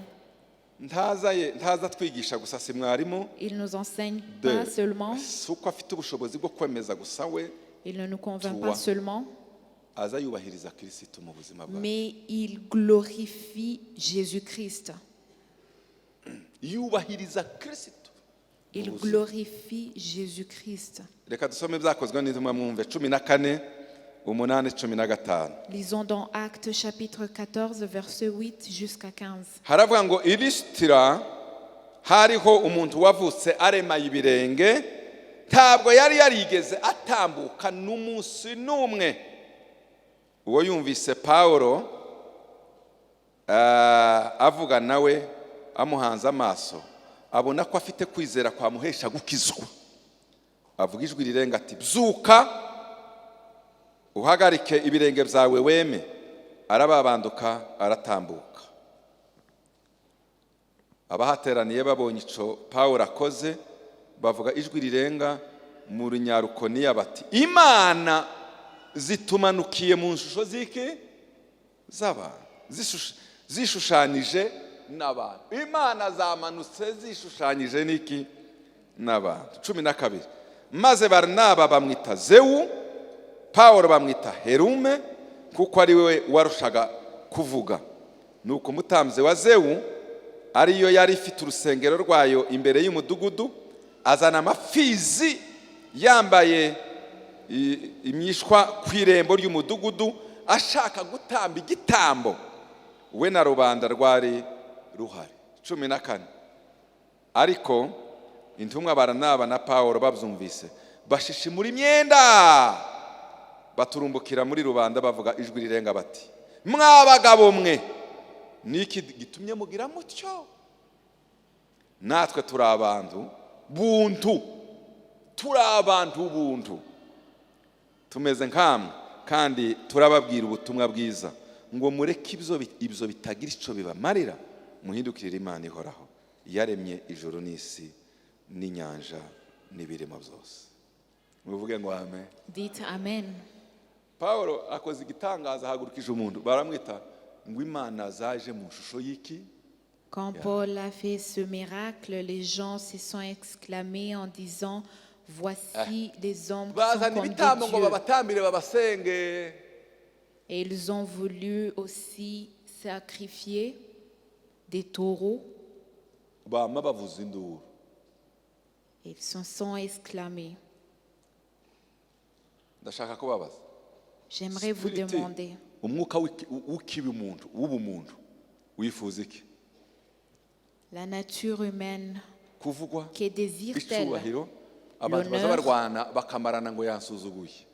Ntaza ye ntaza twigisha gusa, si mwarimu. Il nous enseigne De pas seulement, si uko afite ubushobozi bwo kwemeza gusa we, il ne nous convainc Trois. Pas seulement, aza yubahiriza Kirisitu mu buzima bwawe. Mais il glorifie Jésus-Christ. Yubahiriza Kirisitu. Il Mu buzima. Glorifie Jésus-Christ. Reka dusome Ibyakozwe n'Intumwa, mwumve 14:8, 15. Lisons dans Actes chapitre 14, verset 8 jusqu'à 15. Haravuga ngo i Lisitira hariho umuntu wavutse aremaye ibirenge, ntabwo yari yarigeze atambuka n'umunsi n'umwe. Uwo yumvise Pawulo avuga nawe amuhanze amaso, abona ko afite kwizera kwamuhesha gukizwa, avuga ijwi rirenga ati: "Byuka uhagarike ibirenge byawe weme." Arababanduka aratambuka. Abahateraniye babonye icyo Pawulo akoze, bavuga ijwi rirenga mu Runyarukoniya bati: "Imana zitumanukiye mu shusho z'iki? Z'abantu." Zishushanije n'abantu. Imana zamanutse zishushanyije n'iki? N'abantu. 12: maze Barinaba bamwita Zewu, Pawulo bamwita Herume, kuko ari we warushaga kuvuga. Nuko umutambyi wa Zewu, ariyo yari ifite urusengero rwayo imbere y'umudugudu, azana amapfizi yambaye imyishwa ku irembo ry'umudugudu, ashaka gutamba igitambo, we na rubanda rwari ruhari. 14: ariko intumwa Baranaba na Pawulo babyumvise, bashishimura imyenda, baturumbukira muri rubanda, bavuga ijwi rirenga bati: "Mwa bagabo mwe, niki gitumye mugira mutyo? Natwe turi abantu buntu, turi abantu buntu, tumeze nkamwe, kandi turababwira ubutumwa bwiza ngo mureke ibyo bitagira icyo bibamarira, muhindukirire Imana ihoraho yaremye ijuru n'isi n'inyanja n'ibirimo byose." Muvuge ngo amen. Dites Amen. Paul akoze igitangaza, ahagurukije umuntu, baramwita ngo imana zaje mu shusho y'iki? Quand Paul a fait ce miracle, les gens se sont exclamés en disant: "Voici les hommes qui sont Bazana comme des ibitambo ngo dieux." babatambire, babasenge. Et ils ont voulu aussi sacrifier des taureaux. Bama bavuza induru. Et ils se sont exclamés. Ndashaka kubabaza. J'aimerais vous Spirit, demander, umwuka w'ukiba umuntu w'ubumuntu wifuza iki? La nature humaine, Kuvugwa, que désire-t-elle? icyubahiro. Abantu baza L'honneur. barwana bakamarana ngo yansuzuguye.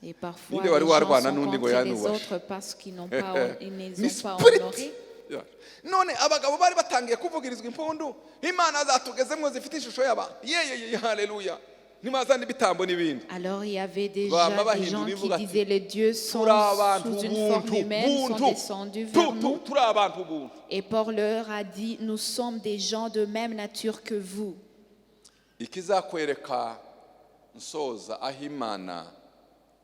Et parfois, Ninde les wari gens warwana sont n'undi ngo contre les yanubashe? Autres parce qu'ils n'ont pas, ils ne les Ni ont pas spirit. Honorés. Yeah. None abagabo bari batangiye kuvugirizwa impundu, imana zatugezemo zifite ishusho y'abantu, yeyeye, haleluya! Nimazana ibitambo n'ibindi. Alors il y avait déjà Bama des gens bahindura qui ivuga ati, disaient: les dieux sont turi abantu sous une forme ubuntu humaine, sont buntu descendus Tu- vers tu- nous. turi abantu ubuntu. Et Paul leur a dit: nous sommes des gens de même nature que vous. Ikizakwereka nsoza aho Imana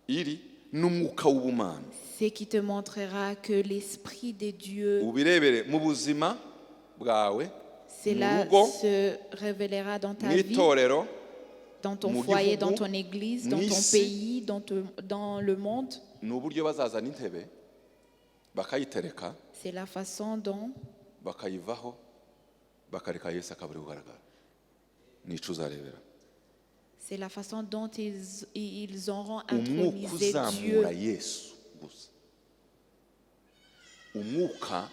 iri n'umwuka w'ubumana Ce qui te montrera que l'esprit des dieux, ubirebere mu buzima bwawe mu cela rugo se révélera dans ta mu vie, itorero dans ton mu foyer, dans gihugu, ton église, dans mu ton isi. Pays, dans le monde. Ni uburyo bazazana intebe bakayitereka C'est la façon dont bakayivaho bakareka Yesu akaba ari kugaragara nico uzarebera. C'est la façon dont ils auront Umwuka intronisé uzamura Dieu. Yesu gusa umwuka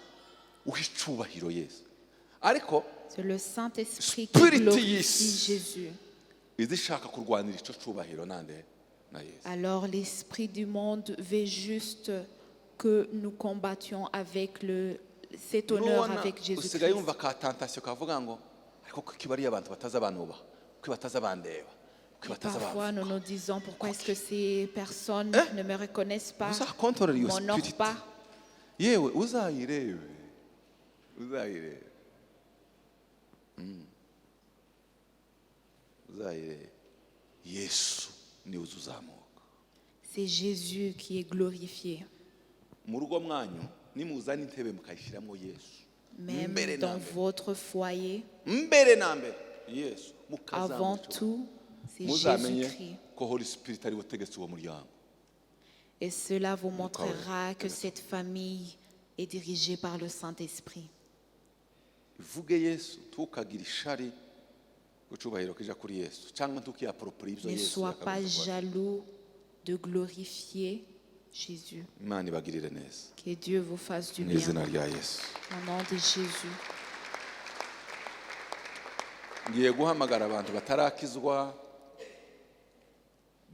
uha icubahiro Yesu ariko C'est le Saint-Esprit qui Spirit glorifie y'isi. Jésus. Iza ishaka kurwanira ico cubahiro nande na Yesu. Alors l'esprit du monde veut juste que nous combattions avec cet honneur Nubona avec usigaye Jésus-Christ. wumva ka tentation kavuga ngo ariko kuki bariya abantu bataza banubaha kuki bataza bandeba kuki Et bataza parfois, bamvuga nous nous disons: pourquoi est-ce que ces personnes Eh? Ne me reconnaissent pas, Uzakontorora iyo m'honorent spirit pas. Yewe uzayirebe uzayirebe. Uzayirebe Yesu niwe uza uzamuka. C'est Jésus qui est glorifié. Mu rugo mwanyu nimuzana intebe mukayishyiramo Yesu Même mbere na dans mbere votre foyer, mbere na mbere Yesu mukazamura avant icyo- tout, c'est muzamenye Jésus-Christ. Ko Holy Spirit ari we utegetse uwo muryango. Et cela vous Wera. Montrera que cette famille est dirigée par le Saint-Esprit. Ivuge Yesu ntukagire ishari ku cyubahiro kija kuri Yesu cyangwa ntukiyaporopora ibyo Ne Yesu sois pas yakagombye kuba. Jaloux de glorifier Jésus. Imana ibagirire neza Que Dieu vous fasse du mu bien. izina rya Yesu. Au nom de Jésus. Ngiye guhamagara abantu batarakizwa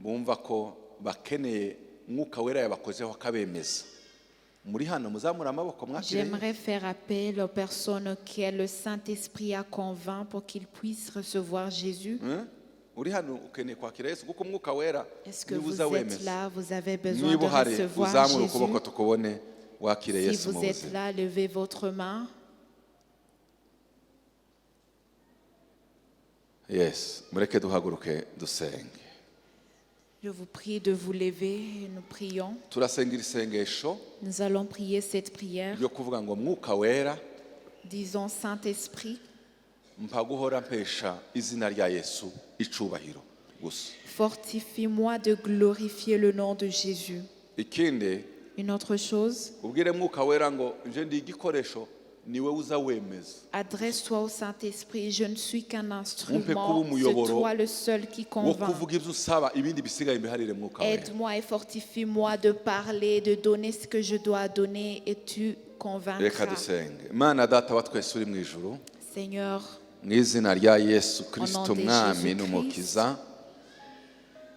bumva ko bakeneye Mwuka Wera yabakozeho akabemeza muri hano muzamure amaboko mwakire. J'aimerais faire appel aux personnes auxquelles le Saint-Esprit a convainc pour qu'ils puissent recevoir Jésus. Hmm? Uri hano ukeneye kwakira Yesu kuko Umwuka Wera Est-ce que niba vous uza êtes wemeza là, vous avez besoin niba de uhari recevoir uzamure ukuboko Jésus? tukubone wakire Si Yesu vous mu êtes buzima. là, levez votre main. Yes, mureke duhaguruke dusenge. Je vous prie de vous lever et nous prions. Turasenga iri sengesho Nous allons prier cette prière. ryo kuvuga ngo Mwuka Wera Disons: Saint-Esprit, mpa guhora mpesha izina rya Yesu icubahiro gusa. Fortifie-moi de glorifier le nom de Jésus. Ikindi Une autre chose, ubwire Mwuka Wera ngo nje ndi igikoresho niwe uza wemeza. Adresse-toi au Saint-Esprit. Je ne suis qu'un Umpe kuba instrument. C'est umuyoboro toi le seul qui wo convainc. Kuvuga ibyo usaba ibindi bisigaye mbiharire Mwuka Wera. Aide-moi et fortifie-moi de parler, de donner ce que je dois donner et tu Reka convaincras. Dusenge Imana data wa twese uri mu ijuru Seigneur, mu izina rya Yesu Kirisito Au nom de Mwami Jésus n'Umukiza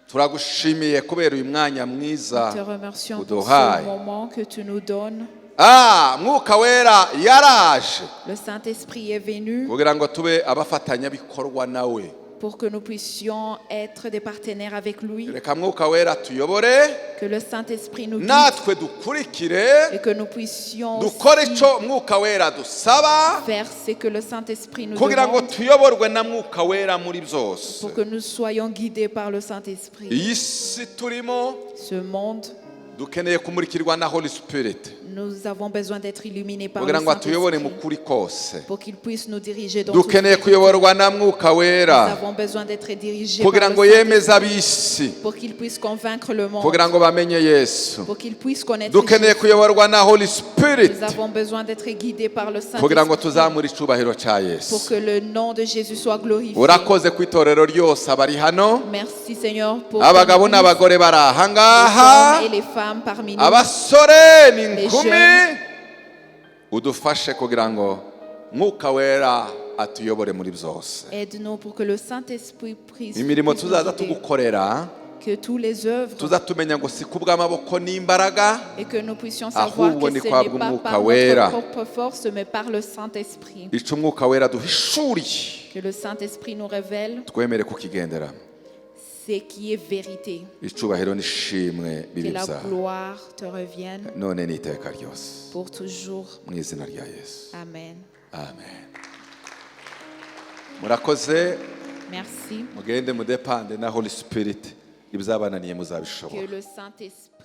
turagushimiye kubera uyu mwanya mwiza nous te remercions pour uduhaye. Ce moment que tu nous donnes. Ah Mwuka Wera yaraje Le Saint-Esprit est venu kugira ngo tube abafatanyabikorwa nawe. Pour que nous puissions être des partenaires avec lui. Reka Mwuka Wera tuyobore Que le Saint-Esprit nous guide natwe dukurikire et que nous puissions dukore aussi icyo Mwuka Wera dusaba faire ce que le Saint-Esprit nous kugira ngo demande tuyoborwe na Mwuka Wera muri byose. Pour que nous soyons guidés par le Saint-Esprit. Iyi si turimo Ce monde, dukeneye kumurikirwa na Holy Spirit nous avons besoin d'être illuminés par le kugira ngo atuyobore mu Saint-Esprit kuri kose. Pour qu'il puisse nous diriger dans toute Dukeneye vérité. Kuyoborwa na Mwuka Nous Wera avons besoin d'être dirigés par kugira le ngo yemeze Saint-Esprit ab'isi pour qu'il puisse convaincre le monde, kugira ngo bamenye Yesu. Pour qu'il puisse connaître Dukeneye Jésus. Kuyoborwa na Holy Spirit Nous avons besoin d'être guidés par le kugira ngo Saint-Esprit tuzamure icubahiro cya pour Yesu. Que le nom de Jésus soit glorifié. Urakoze ku itorero ryose abari hano Merci Seigneur pour abagabo ton église, n'abagore bari aha les ngaha hommes et les femmes parmi nous. Abasore n'inkumi jeunes. Udufashe kugira ngo Mwuka Wera atuyobore muri byose. Aide-nous pour que le Saint-Esprit puisse Imirimo puisse nous tuzaza guider. Tugukorera Que tous les œuvres tuza tumenya ngo si kubw'amaboko n'imbaraga et que nous puissions savoir ahubwo que ni ce kwa n'est pas bw'Umwuka par Wera. Notre propre force, mais par le Saint-Esprit. Ico Umwuka Wera duhishuriye Que le Saint-Esprit nous révèle, twemere kukigenderamo. ce qui est vérité. Icubahiro n'ishimwe Que bibe la byawe gloire te revienne none n'iteka ryose pour toujours. Mu izina rya Yesu. Amen. Amen, murakoze. Merci. Mugende mudepande na Holy Spirit, ibyabananiye muzabishobora. Que le Saint-Esprit